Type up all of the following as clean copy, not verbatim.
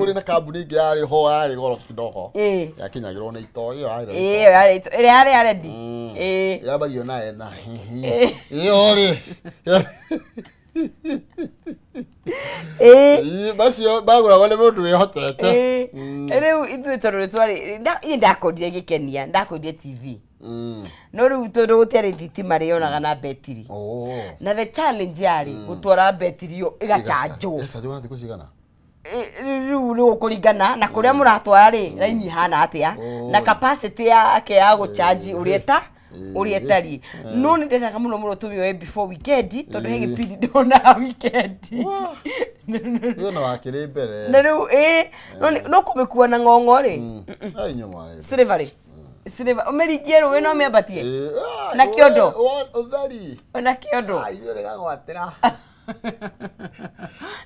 Kũrĩ na kambuni ĩngĩ yarĩ ho yarĩ goro kidogo. Yakinyagĩrwo nĩ ito ĩyo yarĩ. Ĩyo yarĩ ito ĩrĩa yarĩ ya rendi. Yambagio na ena. Ĩyo rĩ. Macio magũragwo nĩ mũndũ wĩhotete. Rĩu ithuĩ tondũ nĩ twarĩ niĩ ndakondire gĩkenia ndakondire TV. No rĩu tondũ gũtiarĩ thitima rĩonaga na betiri. Na the challenge yarĩ gũtwara betiri ĩyo ĩgachanjwo. Ĩgachanjwo na thikũ cigana? Rĩu nĩ gũkũringana na kũrĩa mũratwara rĩ raini ihana atĩa na capacity yake ya gũchanji ũrĩa ĩta ũrĩa ĩtariĩ. No nĩ ndendaga mũno mũno tũmĩoe before weekend tondũ he gĩbindi ndonaga weekend. Ĩyo no wakĩrĩ mbere. Na rĩu no kũmĩkua na ng'ong'o rĩ. Ai inyuĩ mwarĩ. Slavery. Slavery. Ũmĩringie rũĩ no ũmĩambatie. Na kĩondo. Ũtheri. Na kĩondo. Ai ithuĩ rĩgagwatĩra.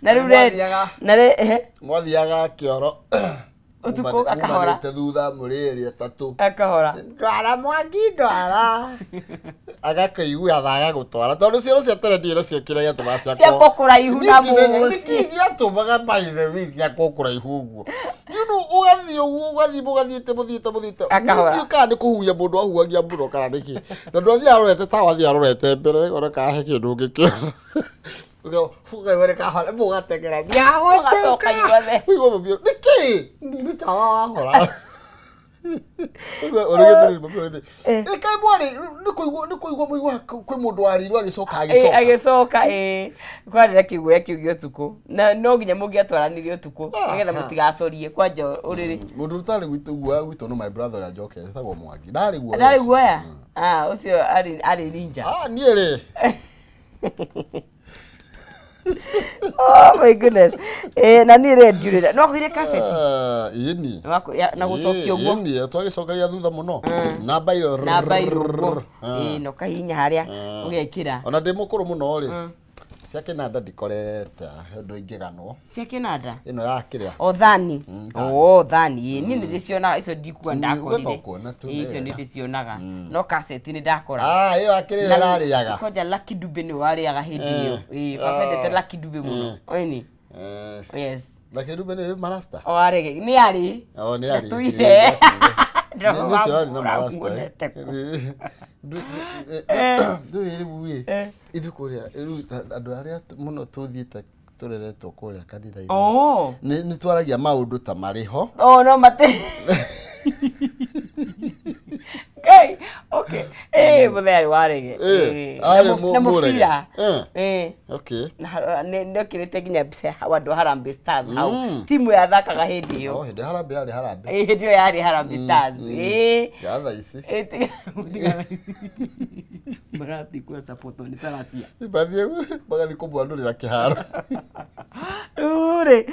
Na rĩu na rĩ mwathiaga kĩoro. Utuko akahora. Umanĩte thutha mũrĩ erĩ atatũ. Akahora. Ndwara mwangi ndwara. Agakũigua tha agagũtwara tondũ cioro cia tene ndiĩ nacio kĩrĩa gĩatũmaga ciakwo. Ciakwo kũraihu na mũciĩ. Nĩkĩ gĩatũmaga by the way ciakwo kũraihu ũguo? You know, ũgathiĩ ũguo ũgathiĩ mũgathiĩte mũthiĩte mũthiĩte. Akahora. Ndiũĩ kana nĩ kũhuhia mũndũ ahuhagia mũno kana nĩkĩ. Na ndwathiaga arorete tawa athiaga arorete mbere ona kana he kĩndũ ũngĩkĩona. Ũgacoka inyuothe. Nĩkĩ? Nĩ tawa wahora. Ĩkaĩ mwarĩ nĩ kũigua mũiguaga kwĩ mũndũ warĩirwo agĩcoka agĩcoka. Agĩcoka ĩĩ. Kwarĩ na kĩguoya kĩu gĩa ũtukũ. Na no nginya mũngĩatwaranire ũtukũ nĩgetha mũtigacorie kwanja ũrĩrĩ. Mũndũ ũtarĩ gwitũ guoya gwitũ no my brother ũrĩa njokete etagwo Mwangi. Ndarĩ guoya. Ndarĩ guoya? Ah, ũcio arĩ ninja. Ah, niĩ rĩ. Oh my goodness. Na niĩ rĩ ndiũrĩra. No wakuire cassette? Ĩni. Na gũcokia ũguo. Ĩni, twagĩcokagia thutha mũno. Na mbairũ. Na mbairũ ũguo. Ĩĩ, na ũkahihinya harĩa ũgekĩra. Ona ndĩ mũkũrũ mũno rĩ. Cia kĩnanda ndikorete ũndũ ingĩganwo. Cia kĩnanda? Ĩno ya kĩrĩa. O thani. O thani. Ĩĩ, niĩ nĩndĩcionaga icio ndikuga ndakorire. Icio nĩndĩcionaga. No cassette nĩ ndakora. Ah, ĩyo ya kĩrĩa ĩrarĩaga. Kwanja Lucky Dube nĩ warĩaga hĩndĩ ĩyo. Ĩĩ, baba endete Lucky Dube mũno. Oini? Yes. Lucky Dube nĩ marasta? O arege. Nĩ arĩ. O nĩ arĩ. Ndatũire. Nĩ ũcio arĩ na marasta. Ndũĩ rĩu rĩ, ithuĩ kũrĩa rĩu andũ arĩa mũno tũthiĩte tũreretwo kũrĩa kanitha-inĩ. Nĩ twaragia maũndũ ta marĩ ho. Oh, no mate. Ngai, okay. Mũthee arĩ warege. Arĩ Na mũbira. Okay. Na nĩokĩrĩte nginya mbica ya andũ a Harambee Stars hau. Timu yathakaga hĩndĩ ĩyo. Oh, hĩndĩ Harambee yarĩ Harambee. Hĩndĩ ĩyo yarĩ Harambee Stars. Ya thaa ici. Tiga. Marathiĩ kuoya support nĩ Salasya. Mathiĩ magathiĩ kũmwanũrĩra kĩharo. Rĩu rĩ,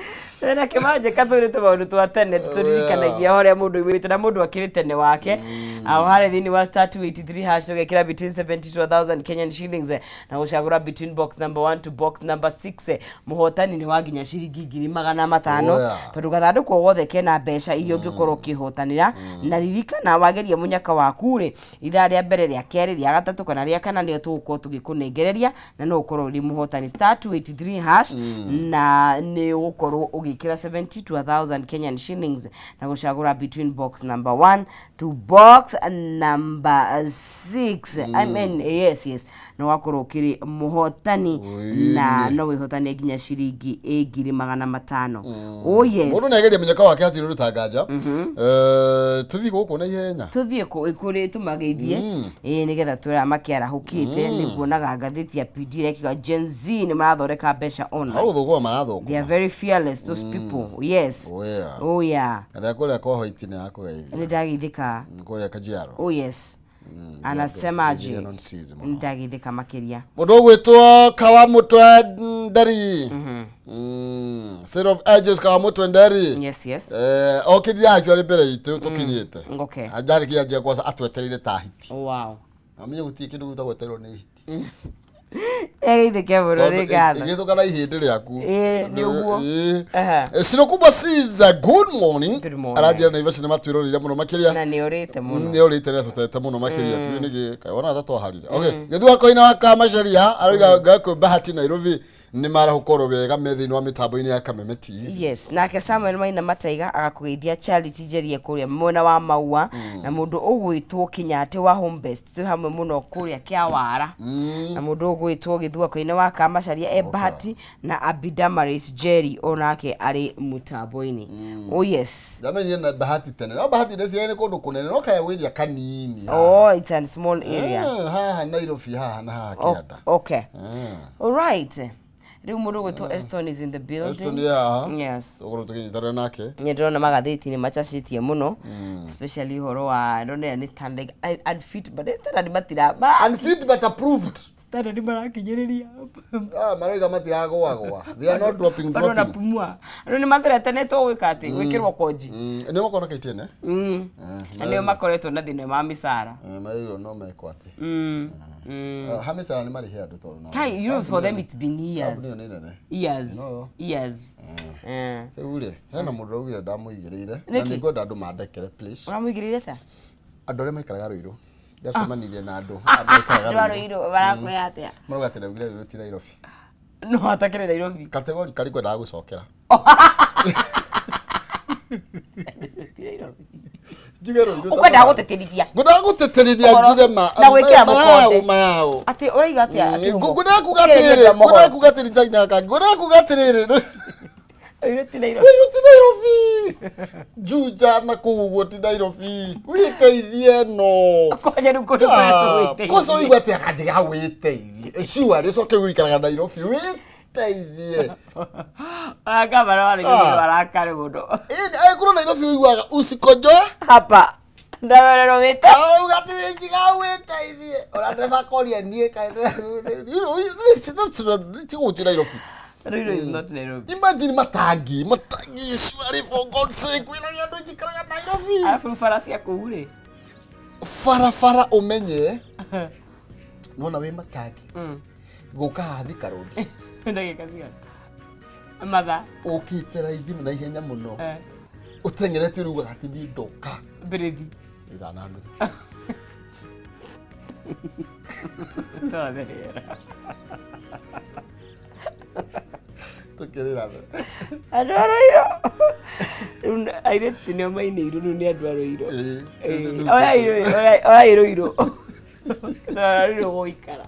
na kĩmanje katũrĩte maũndũ twa tene tũririkanagia ũrĩa mũndũ aumĩte na mũndũ akĩrĩ tene wake. Aho harĩa thĩinĩ wa star 283 hash tũgekĩra between 70 to 1000 Kenyan shillings na gũcagũra between box number 1 to box number 6. Mũhotani nĩ wa nginya ciringi 500,000 tondũ gathandũkũ o gothe kena mbeca iria ũngĩkorwo ũkĩhotanĩra. Na ririkana wageria mũnyaka waku rĩ, ithaa rĩa mbere, rĩa kerĩ, rĩa gatatũ kana rĩa kana nĩo tũgũkorwo tũgĩkũnengereria na no ũkorwo ũrĩ mũhotani. Star 283 hash na nĩ ũgũkorwo ũgĩkĩra 70 to 1000 Kenyan shillings na gũcagũra between box number 1 to box number 6. I mean, yes, yes. No wakorwo ũkĩrĩ mũhotani na no wĩhotanie nginya ciringi 500,000. Oh yes. Mũndũ nĩageria mũnyaka wake hatirĩ ũndũ ta nganja. Tũthiĩ gũkũ na ihenya. Tũthiĩ kũrĩ tũmageithie. Ĩĩ, nĩgetha twĩra makĩarahũkĩte. Nĩnguonaga ngathĩti ya PD ĩrekiuga Gen Z nĩ marathondeka mbeca online. Hau thũkũma marathũkũma. They are very fearless, those people. Yes. Oh yeah. Oh yeah. Arĩa kũrĩa kwa Hoiti nĩ akũgeithia. Nĩ ndageithĩka. Kũrĩa Kajiado. Oh yes. Anasemaje? Ndageithĩka makĩria. Mũndũ ũgwĩtwo Kawamutwe Nderi. State of Ages Kawamutwe Nderi. Yes, yes. Okĩrire actually mbere itũ tũkinyĩte. Okay. Anjarĩkia anjia kwaca atwetereire ta hiti. Wow. Amenye gũtirĩ kĩndũ gĩtagwo gwetererwo nĩ hiti. Egeithĩke mũno nĩ ngatho. Ĩgĩthũka na ihĩndĩ rĩaku. Ĩĩ, nĩ ũguo. Sino kubwa Caesar, good morning. Good morning. Aranjĩra Naivas nĩ matwĩroreire mũno makĩria. Na nĩ ũrĩte mũno. Nĩ ũrĩte na tũtete mũno makĩria. Tuĩ nĩkĩ, kaĩ wona ta twaharire. Okay, gĩthua koina wa Kamacharia, arauga ngakũ Bahati Nairobi. Nĩ marahũkorwo wega me thĩinĩ wa mĩtambo-inĩ ya Kameme TV. Yes, nake Samuel Maina Mataiga agakũgeithia Charity Njerie kũrĩa mwena wa Maua na mũndũ ũgwĩtwo Kinyatĩ wa Home Best twĩ hamwe mũno kũrĩa Kĩawara na mũndũ ũgwĩtwo Gĩthuako-inĩ wa Kamacaria e Bahati na Abidamaris Jerry onake arĩ mũtambo-inĩ. Oh yes. Ndamenyire na Bahati tene. No Bahati ndeciria nĩ kũndũ kũnene no kaya wĩria kanini. Oh, it's a small area. Haha Nairobi haha na haha Kĩanda. Okay. All right. Rĩu mũndũ ũgwĩtwo Eston is in the building. Eston ya. Yes. Tũgũrũ tũkĩnyitanĩra nake. Nĩ ndĩrona magathĩti nĩ macacĩtie mũno especially ũhoro wa ndonera nĩ standard unfit but standard matira unfit but approved. Standard marakinyĩrĩria. Maroiga matiragũagũa. They are not dropping. Bado napumua. Andũ nĩ mathreatenetwo gwĩka atĩ gwĩkĩrwo konji. Nĩ makorwo KTN eh? Na nĩo makoretwo na thĩna wa mĩcara. Maroiga no mekwo atĩ. Ha mĩcara nĩ marĩhe andũ tondũ no. Kai, you know, for them it's been years. Years. Years. Rĩu rĩ, hena mũndũ ũraugire ndamũigĩrĩire na nĩngwenda andũ mandekere please. Ũramũigĩrĩire ta? Andũ arĩa maikaraga Ruiru. Ndacemanirie na andũ maikaraga Ruiru marakwĩra atĩa? Marauga atĩ ndaugire Ruiru ti Nairobi. No atakĩrĩ Nairobi. Kategori kari ngwendaga gũcokera. Ti Nairobi. Njuge Ruiru. Ũkwendaga gũtĩtĩrithia. Ngwendaga gũtĩtĩrithia njuge ma. Na gwĩkĩra mũkonde. Mayao. Atĩ ũraiga atĩa? Ngwendaga kuga atĩrĩrĩ, ngwendaga kuga atĩrĩrĩ nyaka, ngwendaga kuga atĩrĩrĩ. Ruiru ti Nairobi. Ruiru ti Nairobi. Juja na kũu ũguo ti Nairobi. Wĩteithie no. Kwanja rĩu kũndũ kũrĩa wĩteithie. Kosa ũigua atĩ akanjiga wĩteithie. Sure, rĩcoke gũikaraga Nairobi wĩteithie. Gavana wa Nairobi marakare mũno. Angĩkorwo Nairobi ũiguaga usikojoe hapa. Ndawererwo wĩte. Auga atĩ njiga wĩteithie. Ona ndereba koria niĩ kaĩ ti gũthiĩ Nairobi. Ruiru is not Nairobi. Imagine matangi, surely for God's sake, wĩra andũ njikaraga Nairobi. Arabu bara cia kũu rĩ. Barabara ũmenye. Nona wĩ matangi. Gũka haha Thika Road. Ndagĩka cigana? Mathaa. Ũkĩte raithi na ihenya mũno. Ũteng'erete ũraugaga atĩ niĩ ndoka. Mbĩrĩthi. Ithaa na nuthu. Tũratherera. Tũkĩrĩra. Andũ a Ruiru. Rĩu airĩtu nĩo mainĩirwo rĩu nĩ andũ a Ruiru. Oyai Ruiru. Ruiru gũikara.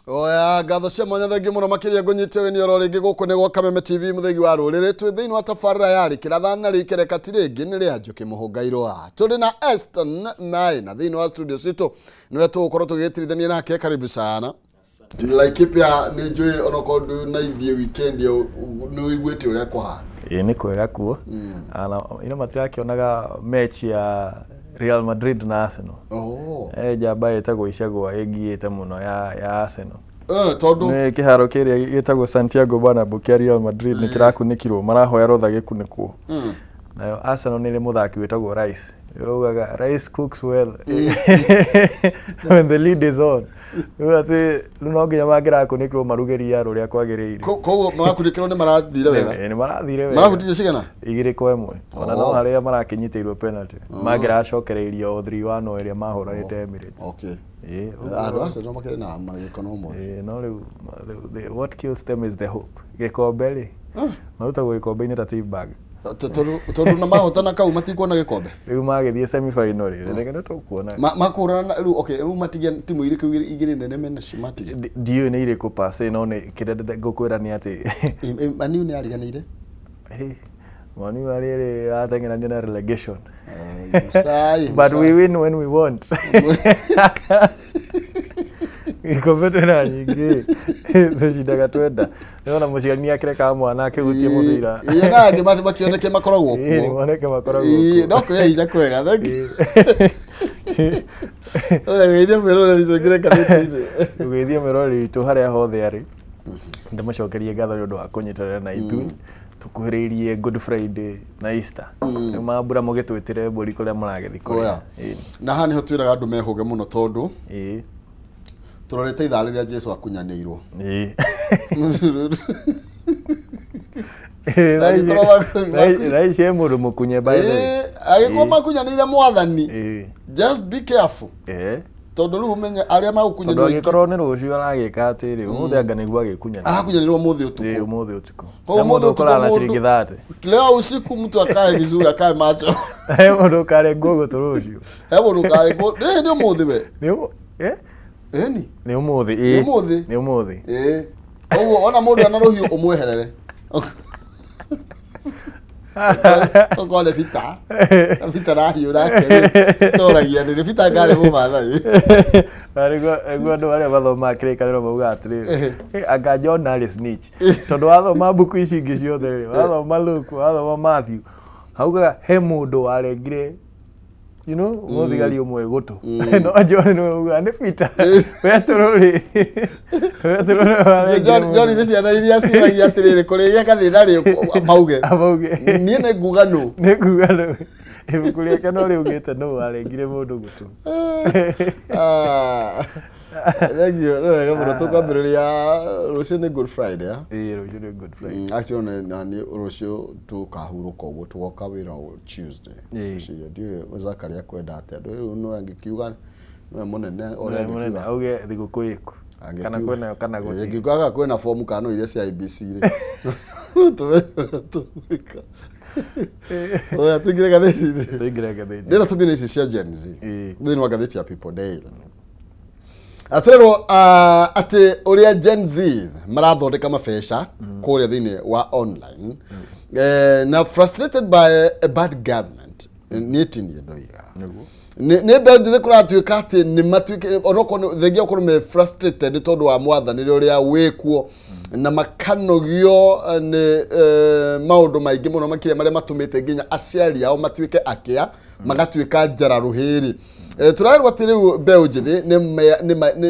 Oya ngatho cia mwanya thengi muno makiria ngunyite ũgeni oro rĩngĩ gũkũ nĩ gwa Kameme TV mũthegi wa rũrĩrĩ twĩ thĩinĩ wa tabarĩra ya rĩkĩra na rĩikereka ti rĩngĩ nĩ rĩa Njũkĩ Mũhũngairwa. Tũrĩ na Eston Maina thĩinĩ wa studio citũ nĩwe tũgũkorwo tũgĩtirithania nake. Karibu sana. Laikipia nĩ njũĩ onokorwo ndũ na ithiĩ weekend nĩ ũiguĩte ũrĩa kũhana. Ĩĩ nĩ kwega kuo. Ino matirakĩonaga mechi ya Real Madrid na Arsenal. Oh. Njamba ĩtagwo Icagua ĩngiĩte mũno ya Arsenal. Tondũ nĩ kĩharo kĩrĩa gĩtagwo Santiago Bernabeu kĩa Real Madrid nĩ kĩrakunĩkirwo, marahoya rũtha gĩkunĩkwo. Nayo Arsenal nĩ ĩrĩ mũthaki wĩtagwo Rice. Raugaga Rice cooks well when the lead is on. Rĩu atĩ rĩu no nginya mangĩrakunĩkirwo maruge ria rũrĩa kwagĩrĩire. Koguo marakunĩkirwo nĩ marathire wega. Nĩ marathire wega. Marahutire cigana? 2-1. Ona no harĩa marakĩnyitĩirwo penalty. Mangĩracokereirio 3-1 ĩrĩa mahũranĩte Emirates. Okay. Andũ Arsenal makĩrĩ na magĩkono ũmũthĩ. No rĩu what kills them is the hope. Gĩkombe rĩ, marutagwo gĩkombe-inĩ ta tea bag. Tondũ na mahotana kau matikuona gĩkombe. Rĩu magĩthiĩ semi final rĩ, rĩngĩ nĩ tũkuona. Makũhũrana rĩu okay, rĩu matigia timu irĩkũ igĩrĩ nene menacio matigia? Ndiũĩ nĩ irĩkũ per se, no nĩ kĩrĩa ngũkwĩra nĩ atĩ Manu nĩ ariganĩire. Manu arĩ ateng'erania na relegation. But we win when we want. Gĩkombe twĩna nyingĩ tũcindaga twenda. Nĩwona mũciari nĩ akĩrekaga mwana akĩhutie mũbira. Ĩĩ na angĩ makĩoneke makoragwo kuo. Ĩĩ moneke makoragwo kuo. No kwĩ hinya kwega. Thank you. Ũgeithie mwĩroreri tũingĩre ngathĩti-inĩ. Ũgeithie mwĩroreri witũ harĩa hothe arĩ. Ndĩmũcokerie ngatho nĩ ũndũ wa kũnyitanĩra na ithuĩ. Tũkuhĩrĩirie Good Friday na Easter. Nĩ mambura mũgĩtwĩtĩre mbũri kũrĩa mũragĩthiĩ kũrĩa. Na haha nĩho twĩraga andũ mehũge mũno tondũ tũrorete ithaa rĩrĩa Jesu akunyanĩirwo. Thaa ici he mũndũ mũkunye by the way. Angĩkorwo makunyanĩire mwathani, just be careful. Tondũ rĩu ũmenye arĩa magũkunyanĩirwo. Tondũ angĩkorwo nĩ rũciũ aragĩka atĩrĩ, ũmũthĩ anga nĩguo agĩkunyanĩra. Arakunyanĩrwo ũmũthĩ ũtukũ. Ũmũthĩ ũtukũ. Na mũndũ ũkũrara ciringi 30. Leo usiku mtu akae vizuri, akae macho. He mũndũ ũkarengwo gũtũ rũciũ. He mũndũ ũkarengwo. Nĩ ũmũthĩ we. Ĩni. Nĩ ũmũthĩ. Nĩ ũmũthĩ. Nĩ ũmũthĩ. Koguo ona mũndũ ana rũhiũ ũmweherere. Okorwo nĩ Peter. Peter rahiũ nake rĩ, toragia nĩ Peter ngarĩ mũmathai. Na nĩguo andũ arĩa mathomaga kĩrĩkanĩro maugaga atĩrĩrĩ, anga John arĩ snitch. Tondũ wathoma mbuku ici ingĩ ciothe rĩ, wathoma Luke, wathoma Matthew, haugaga he mũndũ warengire you know, mũthigari ũmwe gũtũ. No John nĩwe ugaga nĩ Peter. Petero rĩ. Petero nĩwe warengire. John nĩ ciana iria ciũragia atĩrĩrĩ, kũrĩgia gathĩna rĩ mauge. Mauge. Niĩ nĩ nguga nũ. Nĩ nguga nũ. Ibuku rĩake no rĩugĩte nũ warengire mũndũ gũtũ. Thank you. Nĩ wega mũno tũkwambĩrĩria rũciũ nĩ Good Friday. Ĩĩ rũciũ nĩ Good Friday. Actually nĩ rũciũ tũkahurũka ũguo tũgoka wĩra Tuesday. Ngwĩciria ndiũĩ Zakaria kwenda atĩa. Rĩu no angĩkiuga nĩwe mũnene ũrĩa angĩkiuga. Auge thigũkũ ĩkũ. Kana kwĩnayo kana gũtirĩ. Angĩkiuga kwĩna fomu kana no iria cia IBC rĩ. Tũmenye ũrĩa tũgwĩka. Oya tũingĩre ngathĩti-inĩ. Tũingĩre ngathĩti. Ndĩrenda tũthiĩ na ici cia Gen Z. Thĩinĩ wa ngathĩti ya People Daily. Atĩrĩrwo atĩ ũrĩa Gen Z marathondeka mabeca kũrĩa thĩinĩ wa online na frustrated by a bad government. Niĩ ti niĩ ndoiga. Nĩ mbeũ njĩthĩ kũratuĩka atĩ nĩ matuĩke onokorwo thengia gũkorwo me frustrated nĩ tondũ wa mwathanĩre ũrĩa wĩkuo na makanogio nĩ maũndũ maingĩ mũno makĩria marĩa matũmĩte nginya aciari ao matuĩke akĩa magatuĩka njara rũhĩrĩ. Tũrerwo atĩ rĩu mbeũ njĩthĩ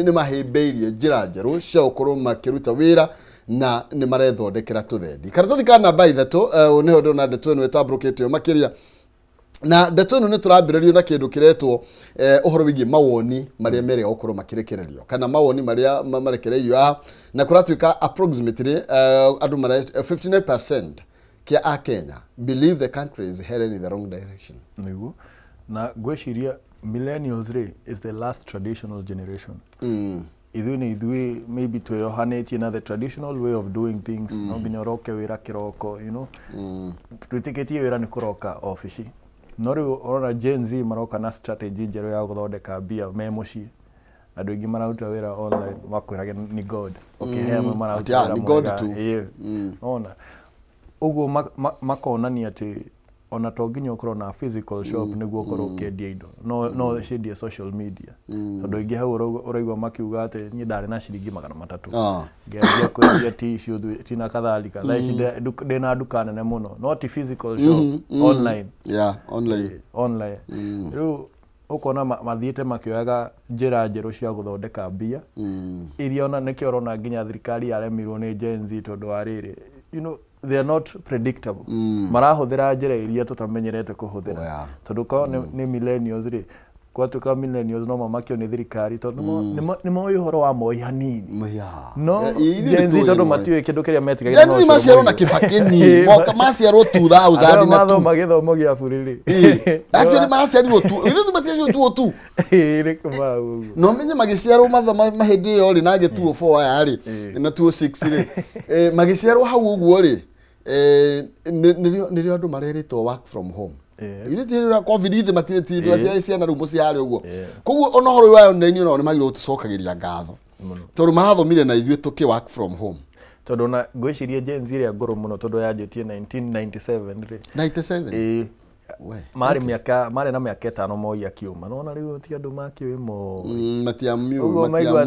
nĩ mahĩmbĩirie njĩra njerũ cia gũkorwo makĩruta wĩra na nĩ marethondekera tũthendi. Karatathi ka namba 3 nĩho ndĩrona ndeto ĩno ĩtambũrũkĩtio makĩria. Na ndeto ĩno nĩ tũrambĩrĩrio na kĩndũ kĩretwo ũhoro wĩgiĩ mawoni marĩa merĩga gũkorwo makĩrekererio kana mawoni marĩa marekereirio haha, na kũratuĩka approximately andũ mara 59% kĩa Akenya believe the country is headed in the wrong direction. Nĩguo. Na ngwĩciria millennials rĩ is the last traditional generation. Ithuĩ nĩ ithuĩ maybe twĩyohanĩtie na the traditional way of doing things. No nginya ũroke wĩra kĩroko, you know. Twĩtĩkĩtie wĩra nĩ kũroka obici. No rĩu ũrona Gen Z maroka na strategy njerũ ya gũthondeka mbia me mũciĩ. Andũ aingĩ mararuta wĩra online makwĩrage nĩ God. Okay, he amwe mararuta Ati, wĩra ni God mwega. tu. Ona ũguo makonania atĩ ona to nginya ũkorwo na physical shop nĩguo ũkorwo ũkĩendia indo, no ciendie social media, tondũ aingĩ hau ũraigua makiuga atĩ niĩ ndarĩ na ciringi 300 ngĩanjia kwendia tissue ti na kadhalika. Thaa ici ndĩna nduka nene mũno, no ti physical shop, online. Yeah, online. Online. Rĩu ũkona mathiĩte makĩoyaga njĩra njerũ cia gũthondeka mbia iria ona nĩkĩo ũrona nginya thirikari yaremirwo nĩ Gen Z, tondũ wa rĩrĩ, they are not predictable. Marahũthĩra njĩra iria tũtamenyerete kũhũthĩra. Tondũ korwo nĩ millennials rĩ, gwatuĩka millennials no mamakio nĩ thirikari, tondũ nĩ moĩ ũhoro wa Moi hanini. No Gen Z tondũ matiũĩ kĩndũ kĩrĩa metigagĩra. Gen Z maciarwo na Kibaki moka maciarwo 2000 na mathoma gĩthomo gĩa bũrũri rĩ. Actually maraciarirwo tu ithuĩ matiaciarirwo tu tu. Nĩ kuma ũguo. No menye magĩciarwo mathoma mahĩndĩ ĩyo rĩ, na angĩ 204 aya rĩ na 206 rĩ, magĩciarwo hau ũguo rĩ, nĩrĩo andũ marerĩtwo work from home. Ithuĩ ti rĩrĩa COVID ithuĩ matirĩ ciana rĩu mũciĩ harĩa ũguo. Koguo ona ũhoro wa online onao nĩ magĩrĩirwo gũtũcokagĩria ngatho, tondũ marathomire na ithuĩ tũkĩ work from home. Tondũ ona ngwĩciria Gen Z ĩrĩa ngũrũ mũno, tondũ yanjĩtie 1997 rĩ. 97? Ĩĩ. Marĩ na mĩaka 5 Moi akiuma. Nona rĩu ti andũ makĩũĩ Moi. Matiamũĩ. Ũguo maigua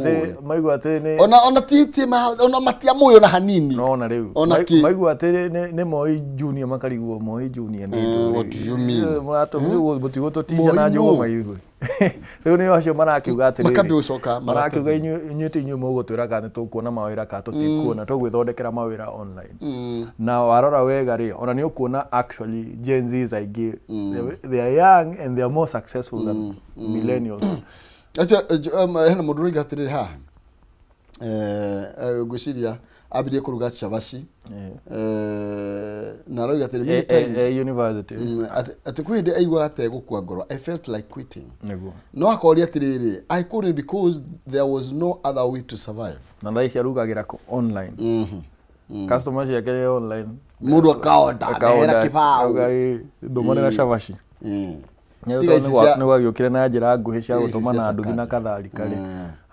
atĩ nĩ ona ti ona matiamũĩ ona hanini. Nona rĩu maigua atĩ nĩ Moi Junior, makarigwo Moi Junior nĩ ndũ. What do you mean? Mũratũmĩrwo na njũgũma ithuĩ. Rĩu nĩ acio marakiuga atĩrĩrĩ. Makambia gũcoka marakiuga inyuĩ ti inyuĩ mũgũtwĩra kana nĩ tũkuona mawĩra kana tũtikuona, tũgwĩthondekera mawĩra online. Na warora wega rĩ, ona nĩ ũkuona actually Gen Zs aingĩ they are young and they are more successful than millennials. Actually hena mũndũ ũroiga atĩrĩrĩ haha, ngwĩciria ambirie kũruga cabaci, na aroiga atĩrĩ many times university atĩ kwĩ hĩndĩ aiguaga ategũkua ngoro, I felt like quitting. Nĩguo. No akoria atĩrĩrĩ, I couldn't because there was no other way to survive. Na thaa ici arugagĩra online. Customer ciake nĩ online. Mũndũ akaonda, ndehera kĩbaũ. Ndũmanĩra cabaci. Nĩ gwagĩũkire na njĩra nguhĩ cia gũtũma na nduthi na kadhalika rĩ.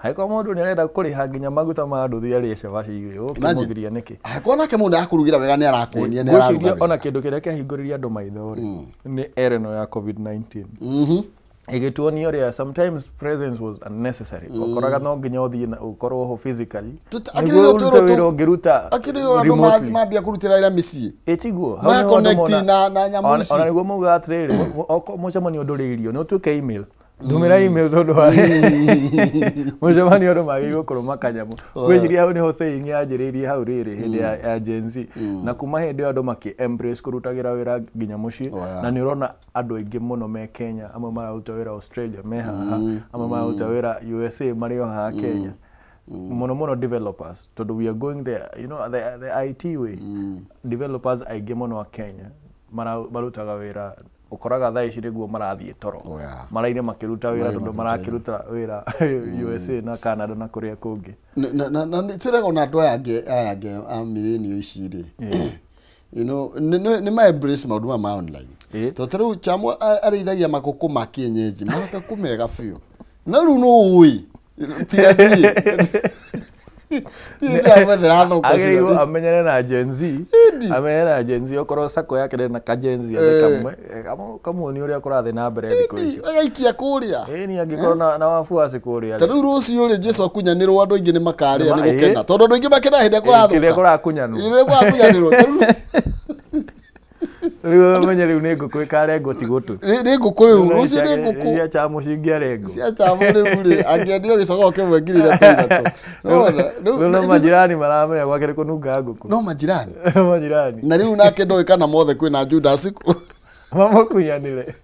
Angĩkorwo mũndũ nĩ arenda kũrĩha nginya maguta ma nduthi arĩe cabaci rĩ, ũkĩmũgiria nĩkĩ? Angĩkorwo nake mũndũ arakũrugĩra wega nĩ arakuonia nĩ araruga wega. Ona kĩndũ kĩrĩa kĩahingũrĩrie andũ maitho rĩ, nĩ era ĩno ya COVID-19. Ĩgĩtuonia ũrĩa sometimes presence was unnecessary. Ũkoraga no nginya ũthiĩ na ũkorwo ho physically nĩguo ũrute wĩra ũngĩruta akĩrĩ andũ mambia kũrutĩra wĩra mĩciĩ. Ĩtiguo. Ma connect na nyamũ ici. Ona nĩguo maugaga atĩrĩrĩ, mũcemanio ndũrĩ irio, nĩ ũtuĩke email. Ndũmĩra email tondũ wa mũcemanio andũ magĩrĩirwo kũrũma kanyamũ. Ngwĩciria hau nĩho saying yanjĩrĩirie hau rĩrĩ hĩndĩ ya Gen Z. Na kuma hĩndĩ ĩyo andũ makĩ embrace kũrutagĩra wĩra nginya mũciĩ. Na nĩ ũrona andũ aingĩ mũno me Kenya, amwe mararuta wĩra Australia me haha, amwe mararuta wĩra USA marĩ o haha Kenya. Mũno mũno developers, tondũ we are going there, you know, the IT way. Developers aingĩ mũno a Kenya marutaga wĩra, ũkoraga thaa ici nĩguo marathiĩ toro. Maraire makĩruta wĩra tondũ marakĩruta wĩra USA na Canada na kũrĩa kũngĩ. Na twĩraga ona andũ aya angĩ a millennial ici rĩ, you know, nĩ ma embrace maũndũ maya ma online. Tondũ ta rĩu Chamo arĩithagia makũkũ ma kĩenyenji, makũkũ mega biũ. No rĩu nũ ũĩ, tiga niĩ. Agĩrĩirwo amenyane na Gen Z, amenyane na Gen Z, okorwo sako yake ndĩrĩ na ka Gen Z ane kamwe, kamuonie ũrĩa kũrathiĩ na mbere thikũ ici. Agaikia kũrĩa. Ĩni angĩkorwo na wabuaci kũrĩa. Ta rĩu rũciũ rĩ, Jesu akunyanĩrwo andũ aingĩ nĩ makarĩa nĩ gũkena. Tondũ andũ aingĩ makenaga hĩndĩ ĩrĩa kũrathũka. Kĩrĩa kũrakunyanwo. Kĩrĩa kũrakunyanĩrwo. Rĩu ũmenye rĩu nĩ ngũkũ ĩkarengwo ti gũtũ. Nĩ ngũkũ rĩu, rũciũ nĩ ngũkũ. Cia chamo cingĩarengwo. Cia chamo rĩu rĩ, angĩendio gĩcogoo kĩmwe 3,000. Rĩu no majirani maramenya gwake nĩ kũnunga ngũkũ. No majirani. No majirani. Na rĩu nake ndoĩ kana mothe kwĩna Judas kũ. Mamũkunyanĩre.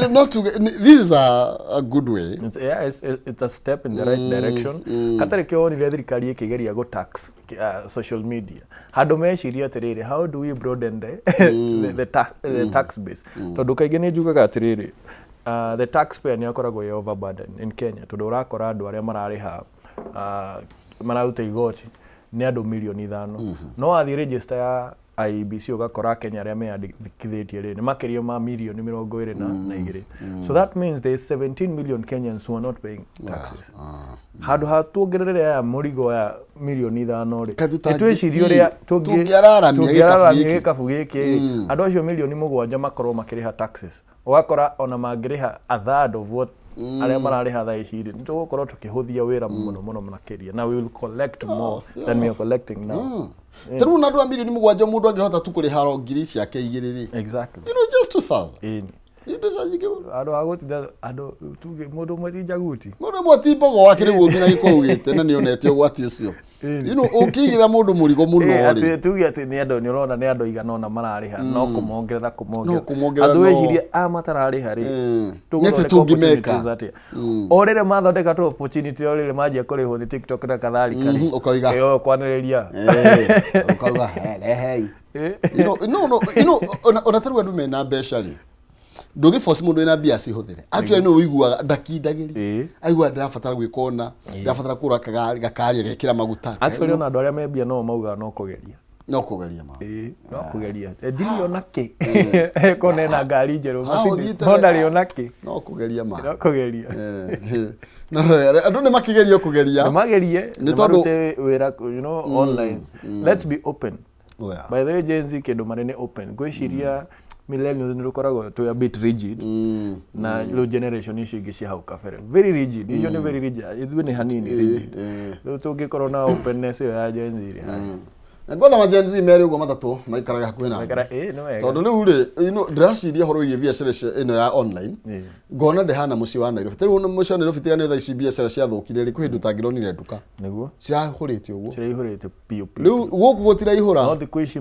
Not to, this is a good way. It's, yeah, it's a step in the right direction. Katarĩ kĩo wonire thirikari ĩkĩgeria gũ tax social media. Handũ meciria atĩrĩrĩ, how do we broaden the tax base? Tondũ kaingĩ nĩ njugaga atĩrĩrĩ, the taxpayer nĩ akoragwo ĩ overburden in Kenya, tondũ ũrakora andũ arĩa mararĩha mararuta igoti nĩ andũ milioni 5. No wathiĩ register ya IEBC ũgakora Kenya arĩa meyandĩkithĩtie rĩ nĩ makĩria ma mirioni 22. So that means there is 17 million Kenyans who are not paying taxes. Handũ ha tuongerere aya mũrigo ya mirioni 5 rĩ, nĩtwĩcirie ũrĩa tũngĩararamia gĩkabu gĩkĩ, andũ acio mirioni 7 makorwo makĩrĩha taxes. Ũgakora ona mangĩrĩha a third of what arĩa mararĩha thaa ici rĩ, nĩtũgũkorwo tũkĩhũthia wĩra mũno mũno makĩria, na we will collect more than we are collecting now. Ta rĩu na andũ a mirioni 7 mũndũ angĩhota tu kũrĩha ngiri ciake 2 rĩ. Exactly. You know, just 2000. Ĩni. Nĩ mbeca nyingĩ mũno. Andũ a gũtinda andũ tuge mũndũ ũmwe ti njaguti. Mũndũ ũmwe ti mbogo wakĩrĩ guo nginya gĩkũyũ gĩte na nĩonete ũgwati ũcio. You know, ũkĩigĩra mũndũ mũrigo mũno rĩ. Tuge atĩ nĩ andũ, nĩ ũrona nĩ andũ igana ũna mararĩha, no kũmongerera No kũmongerera, Andũ wecirie aya matararĩha rĩ, Nĩ atĩ tũngĩmeka. O rĩrĩa mathondeka tũ opportunity, o rĩrĩa manjia kũrĩhwo nĩ TikTok na kadhalika rĩ. Ũkauga. Ĩyo kwanĩrĩria. Ũkauga, rehei. You know, no, you know, ona tarĩu andũ mena mbeca rĩ, ndũngĩforce mũndũ wĩna mbia acihũthĩre. Actually no ũiguaga ndakindagĩria. Aiguaga ndĩrabatara gwĩka ũna, ndĩrabatara kũgũra gakari agekĩra maguta. Actually ona andũ arĩa me mbia no maugaga no kũgeria. No kũgeria ma. No kũgeria. Ndirĩ ona kĩ. Eko nena ngari njerũ, Mercedes, no ndarĩ ona kĩ. No kũgeria ma. No kũgeria. No, andũ nĩ makĩgerio kũgeria. Nĩ magerie, Nĩ nĩ tondũ marute wĩra, you know, online. Let's be open. Oh, yeah. By the way, Gen Z kĩndũ marĩ nĩ open. Ngwĩciria millennials nĩ tũkoragwo twĩ a bit rigid, na rĩu generation icio ingĩ cia hau kabere very rigid, icio nĩ very rigid, ithuĩ nĩ hanini rigid. Rĩu tũngĩkorwo na openness ĩyo ya Gen Z rĩ, Na ngwetha ma Gen Z merĩ ũguo matatũ maikaraga hakuhĩ na Maikara, nĩ wega. Tondũ rĩu rĩ, you know, ndĩraciria ũhoro wĩgiĩ biacara ĩno ya online, ngona ndĩhana mũciĩ wa Nairobi. Ta rĩu mũciĩ wa Nairobi tiga nĩ thaa ici biacara ciathũkire rĩ, kwĩ hĩndĩ ũtangĩronire nduka. Nĩguo. Cirahũrĩte ũguo. Ciraihũrĩte piũ piũ. Rĩu gũkũ gũtiraihũra. No thikũ ici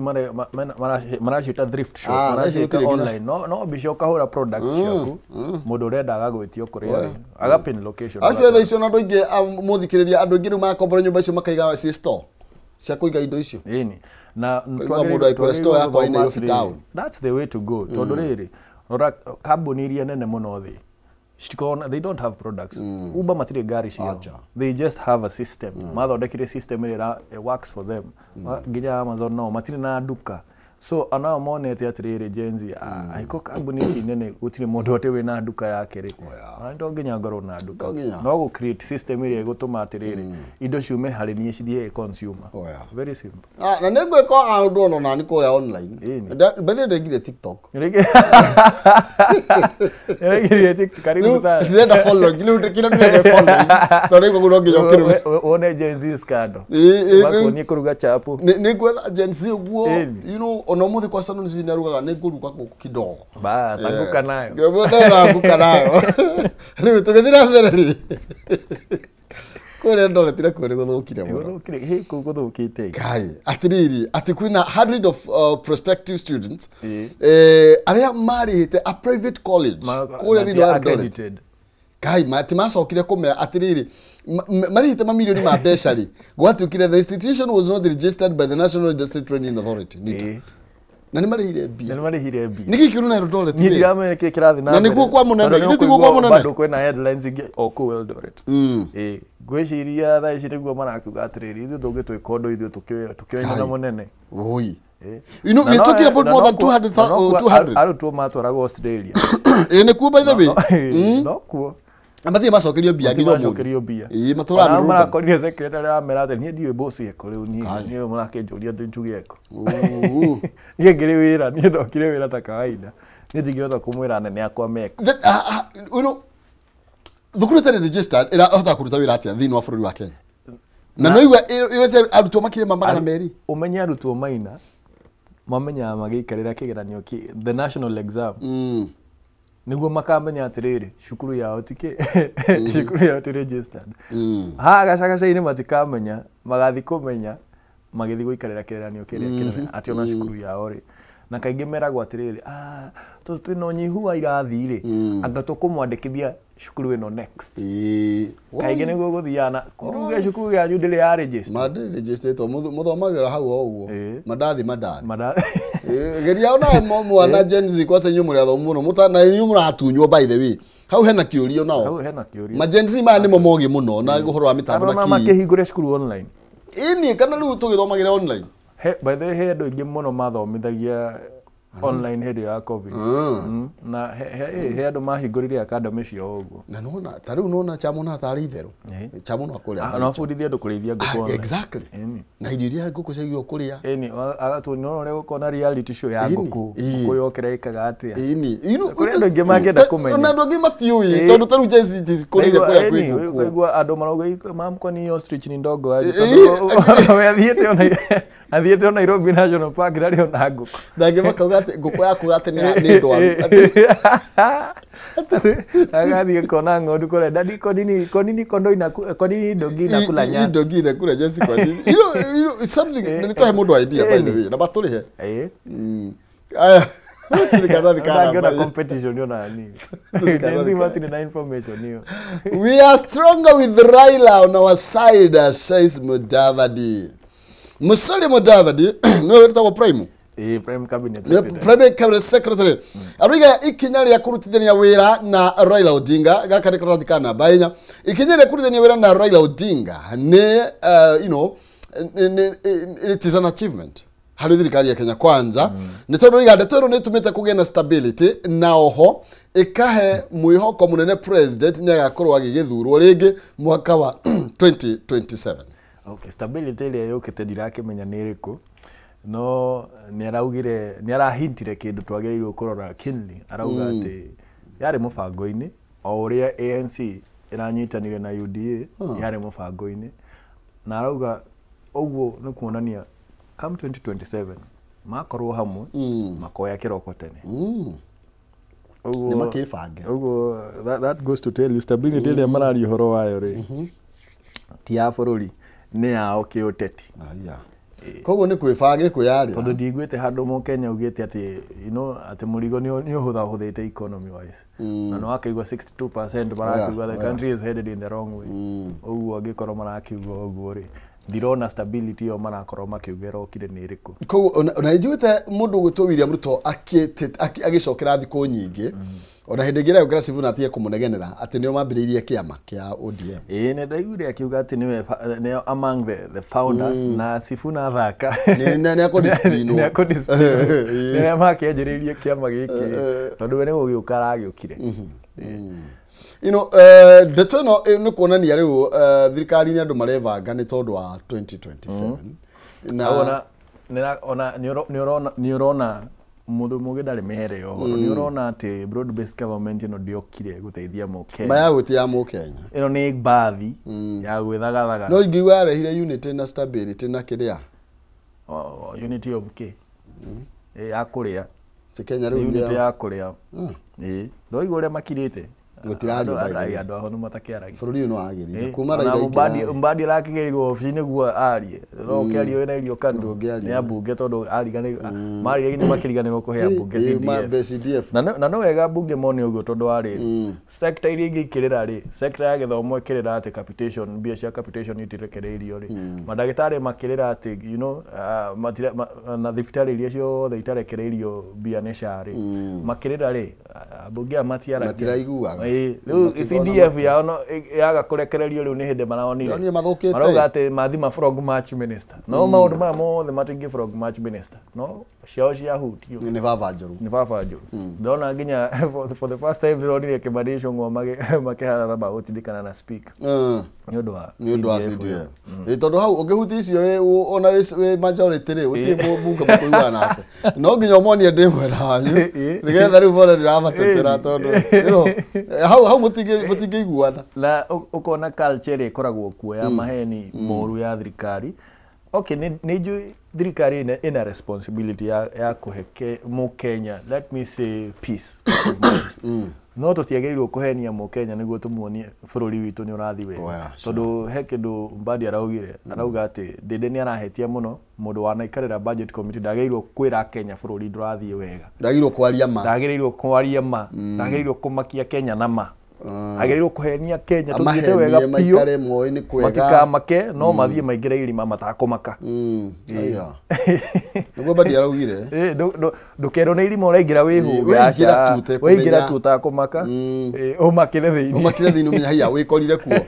maracita thrift shop, Ah, thaa ici maracita gũtirĩ nginya. online. No mbica ũkahũra products ciaku, mũndũ ũrenda agagwĩtio kũrĩa arĩ, agapin location. Actually thaa icio ona andũ aingĩ mũthikĩrĩria, andũ aingĩ rĩu marakombora nyũmba icio makaiga ciĩ store cia kũiga indo icio. Ĩni. Na Kũigua mũndũ agĩkwĩra store yakwa ĩ Nairobi town. That's the way to go. Tondũ rĩrĩ, rora kambuni iria nene mũno thĩ, citikoragwo they don't have products. Uber matirĩ ngari ciao. Acha. They just have a system. Mathondekire system ĩrĩa it works for them. Nginya Amazon nao matirĩ na nduka. So anao monete atĩrĩrĩ Gen Z, angĩkorwo kambuni ici nene gũtirĩ mũndũ atĩ wĩna nduka yake rĩ, to nginya ngorwo na nduka. To nginya. No gũ create system ĩrĩa ĩgũtũma atĩrĩrĩ, indo ciume harĩ niĩ cithiĩ consumer. Oh, yeah. Very simple. Na nĩ ngwĩka ũndũ ona nani kũrĩa online. Ĩni. By the way ndengire TikTok. Karibu sana. Ndĩrenda following, rĩu kĩrĩa ndĩrenda following. Tondũ rĩu no nginya ũkĩruge. Wone Gen Z scandal. Ĩ, Makuonie kũruga chapo. Nĩ ngwetha Gen Z ũguo, Ĩni. you know, ona ũmũthĩ kwa salon ici nĩarugaga nĩ ngũruga gũkũ kidogo. Bas, anguka nayo. Anguka nayo. Rĩu tũgĩthiĩ na mbere rĩ, kũrĩa Eldoret nakuo nĩ gũthũkire mũno. Gũthũkire, hĩ kũu gũthũkĩte. Kai, atĩrĩrĩ, atĩ kwĩna hundred of prospective students arĩa marĩhĩte a private college kũrĩa thĩinĩ wa Eldoret. Accredited. Kai, ti macokire kũmea atĩrĩrĩ, marĩhĩte mamirioni ma mbeca rĩ, gwatuĩkire the institution was not registered by the National Industry Training Authority, NITA. Na nĩ marĩhire mbia. Na nĩ marĩhire mbia. Nĩ kĩĩ kĩũru na Eldoret? Niĩ ndiramenya nĩkĩĩ kĩrathiĩ na Na mbere. nĩkuo kwa mũnene, Tondũ githĩ tikuo kwa nĩũkũigua mũnene? Bado kwĩna headlines ingĩ o kũu Eldoret. Ngwĩciria thaa ici nĩguo marakiuga atĩrĩrĩ, ithuĩ tũngĩtwĩka ũndũ ithuĩ tũkĩoine na Kai. mũnene. Oi. You know, we're talking about more than 200. Arutwo matwaragwo Australia. Ĩ nĩkuo by the way. No kuo. Na matirĩ macokerio mbia nginya ũmũthĩ. Macokerio mbia. Ĩ matũraga Ona mĩrũrũngano. marakorire secretary aramera atĩ niĩ ndiũĩ boss eko rĩu niĩ Kai. niĩ mũrakĩnjũria atĩ njuge eko. Ooh. Niĩ ngĩrĩ wĩra, niĩ ndokire wĩra ta kawaida. Niĩ ndingĩhota kũmwĩra anene akwa meko. That, you know, thukuru ĩtarĩ registered ĩrahota kũruta wĩra atĩa thĩinĩ wa bũrũri wa Kenya? Na no igua ĩwete arutwo makĩria ma 200. Ũmenye arutwo maina mamenyaga magĩikarĩra kĩgeranio the national exam. Nĩguo makamenya atĩrĩrĩ, cukuru yao ti kĩ, cukuru yao ti registered. Haha gacagaca-inĩ matikamenya, magathiĩ kũmenya magĩthiĩ gũikarĩra kĩgeranio kĩrĩa kĩnene atĩ ona cukuru yao rĩ. Na kaingĩ meragwo atĩrĩrĩ, tondũ twĩna ũnyihu wa irathi rĩ, anga tũkũmwandĩkithia cukuru ĩno next. Kaingĩ nĩguo gũthiaga na kuruge cukuru yanyu ndĩrĩ ya register. Mandĩ registered mũthomagĩra hau o ũguo. Mandathi mandathi. Geria ona mwana Gen Z kwaca inyuĩ mũrĩ athomu mũno na inyuĩ mũratunywo by the way. Hau hena kĩũrio nao. Hau hena kĩũrio. Ma Gen Z maya nĩmo mogĩ mũno na ũhoro wa mĩtambo na Kana kĩ. makĩhingũre cukuru online. Ĩni kana rĩu tũgĩthomagĩra online. By the way, he andũ aingĩ mũno mathomithagia online hĩndĩ ya COVID. Na he andũ mahingũrire academy cio ũguo. Na nona ta rĩu nona chamona tarĩ itherũ. Chamona kũrĩa. No bundithie andũ kũrĩithia ngũkũ. Exactly. Na irio iria ngũkũ ciagĩrĩirwo kũrĩa. Ĩni, agatuonia ũrĩa gũkorwo na reality show ya ngũkũ. Ngũkũ yokĩra ĩkaga atĩa. Ĩni. Kũrĩ andũ aingĩ mangĩenda kũmenya. Ona andũ aingĩ matiũĩ tondũ ta rĩu Gen Z kũrĩithia kũrĩa kwĩ ngũkũ. Ũkaigua andũ marauga mam kwani ostrich ni ndogo aje tondũ we athiĩte o Nairobi National Park ndarĩ ona ngũkũ. Na angĩ makauga atĩ ngũkũ yaku atĩ nĩ ndwaru. Agathiĩ kona ng'ondu kũrĩa dadi kwa nini kondo inakula kwa nini dogi inakula nyasi. Dogi inakula nyasi kwa nini? You know it's something nĩ tũhe mũndũ idea by the way na batũrĩhe. Aya. Ndangĩona competition yo na nini. Gen Z matirĩ na information iyo. We are stronger with Raila on our side, says Mudavadi. Musalia Mudavadi nĩwe wĩtagwo Prime. Prime Cabinet Secretary. Prime Cabinet Secretary. Aruiga ikinya rĩa kũrutithania wĩra na Raila Odinga gaka nĩ karatathi ka namba inya. Ikinya rĩa kũrutithania wĩra na Raila Odinga nĩ you know, it is an achievement harĩ thirikari ya Kenya Kwanza. Nĩ tondũ iga ndeto ĩno nĩ ĩtũmĩte kũgĩe na stability na oho ĩkahe mwĩhoko mũnene president nĩ agakorwo agĩgĩthurwo rĩngĩ mwaka wa 2027. Okay, stability ĩrĩa yũkĩte ndirakĩmenya nĩ ĩrĩkũ. No nĩ araugire nĩ arahintire kĩndũ twagĩrĩirwo kũrora keenly. Arauga atĩ yarĩ mũbango-inĩ o ũrĩa ANC ĩranyitanire na UDA yarĩ mũbango-inĩ, na arauga ũguo nĩ kuonania come 2027 makorwo hamwe makoya kĩroko tene. Ũguo nĩ makĩbange. Ũguo that goes to tell you stability ĩrĩa mararia ũhoro wayo rĩ ti ya bũrũri, nĩ yao kĩũteti. Koguo nĩ kwĩbanga kwĩyarĩra. Tondũ ndiguĩte handũ Mũkenya augĩte atĩ you know atĩ mũrigo nĩ ũhũthahũthĩte economy wise. Na nĩ wakĩigua 62% marakiuga the country is headed in the wrong way. Ũguo angĩkorwo marakiuga ũguo rĩ ndirona stability ĩyo marakorwo makiuga ĩrokire nĩ ĩrĩkũ. Koguo ona njiguĩte mũndũ ũgwĩtwo William Ruto agĩcokera thikũ nyingĩ ona hĩndĩ ĩngĩ ĩrĩa Sifuna atige kũmũnegenera atĩ nĩo mambĩrĩirie kĩama kĩa ODM. Ĩĩ nĩ ndaiguire akiuga atĩ nĩwe nĩo among the founders na Sifuna athaka. Nĩ akũdisciplinwo. Nĩ akũdisciplinwo. Nĩo makĩanjĩrĩirie kĩama gĩkĩ tondũ we nĩ gũgĩũka aragĩũkire. You know, ndeto ĩno nĩ kuonania rĩu thirikari-inĩ andũ marebanga nĩ tondũ wa 2027. Na ona nĩ ũrona mũndũ mũgĩ ndarĩ mĩhere ya ũhoro. Nĩ ũrona atĩ broad based government ĩno ndĩokire gũteithia Mũkenya. Ma ya gũteithia Mũkenya. Ĩno nĩ mbathi ya gwĩthagathaga. No ingĩigua yarehire unity na stability na kĩrĩa? Unity of kĩ? Ya kũrĩa. Ti Kenya rĩu unity ya kũrĩa. Ĩĩ. Ndoigua ũrĩa makirĩte. Gũtirario by the way. Andũ ahonu matakĩaragia. Bũrũri ũyũ nĩ wagĩrire. Kuma Raila aingĩra. Mbadi arakĩgerirwo obici nĩguo arie. No ũkĩaria wĩna irio kanua. Nĩ ambunge tondũ ariganĩirwo. Marire nĩ makĩriganĩrwo kũhe ambunge CDF. Na no wega ambunge mone ũguo tondũ warĩ. Sector iria ingĩ ikĩrĩra rĩ, sector ya gĩthomo ĩkĩrĩra atĩ capitation, mbia cia capitation itirekereirio rĩ. Mandagĩtarĩ makĩrĩra atĩ you know, na thibitarĩ iria ciothe itarekereirio mbia nĩ SHA rĩ. Makĩrĩra rĩ, ambunge aya matiaragia. Matiraiguaga. Rĩu CDF yao no yaga kũrekererio rĩu nĩ hĩndĩ maraonire. Marauga atĩ mathima frog match minister. No maũndũ maya mothe matingĩ frog match minister. No ciao ciahutio. Nĩ baba njũru. Nĩ baba njũru. Ndona nginya for the first time ndĩronire Kĩmani Ichung'wa makĩharana magũtindĩkana na speaker. Nĩ ũndũ wa Nĩ ũndũ wa CDF. Tondũ hau ũngĩhutia icio ona wĩ majority rĩ gũtirĩ mũmbunge mũkũiguana nake. No nginya ũmonie ndĩ mwena wanyu nĩgetha rĩu mone ndĩramatetera tondũ hau mũtingĩiguana. Na ũkona culture ĩrĩa ĩkoragwo kuo ya maheni moru ya thirikari. Okay, nĩ njũĩ thirikari ĩna responsibility ya kũhe Mũkenya, let me say peace of mind. No tũtiagĩrĩirwo kũhenia Mũkenya nĩguo tũmuonie bũrũri witũ nĩ ũrathiĩ wega. Tondũ he kĩndũ Mbadi araugire, arauga atĩ Ndĩndĩ nĩ arahetia mũno, mũndũ wanaikarĩra budget committee ndagĩrĩirwo kwĩra Kenya bũrũri ndũrathiĩ wega. Ndagĩrĩirwo kwaria ma. Ndagĩrĩirwo kwaria ma. Ndagĩrĩirwo kũmakia Kenya na ma. Agĩrĩirwo kũhenia Kenya tũthiĩte wega biũ. Matikamake no mathiĩ maingĩre irima matakũmaka. Nĩguo Mbadi araugire. Ndũkerwo nĩ irima ũraingĩra wĩhũge. Wĩingĩra tu ũtakũmaka. Ũmakĩre thĩinĩ. Ũmakĩre thĩinĩ ũmenye haiya wĩkorire kuo.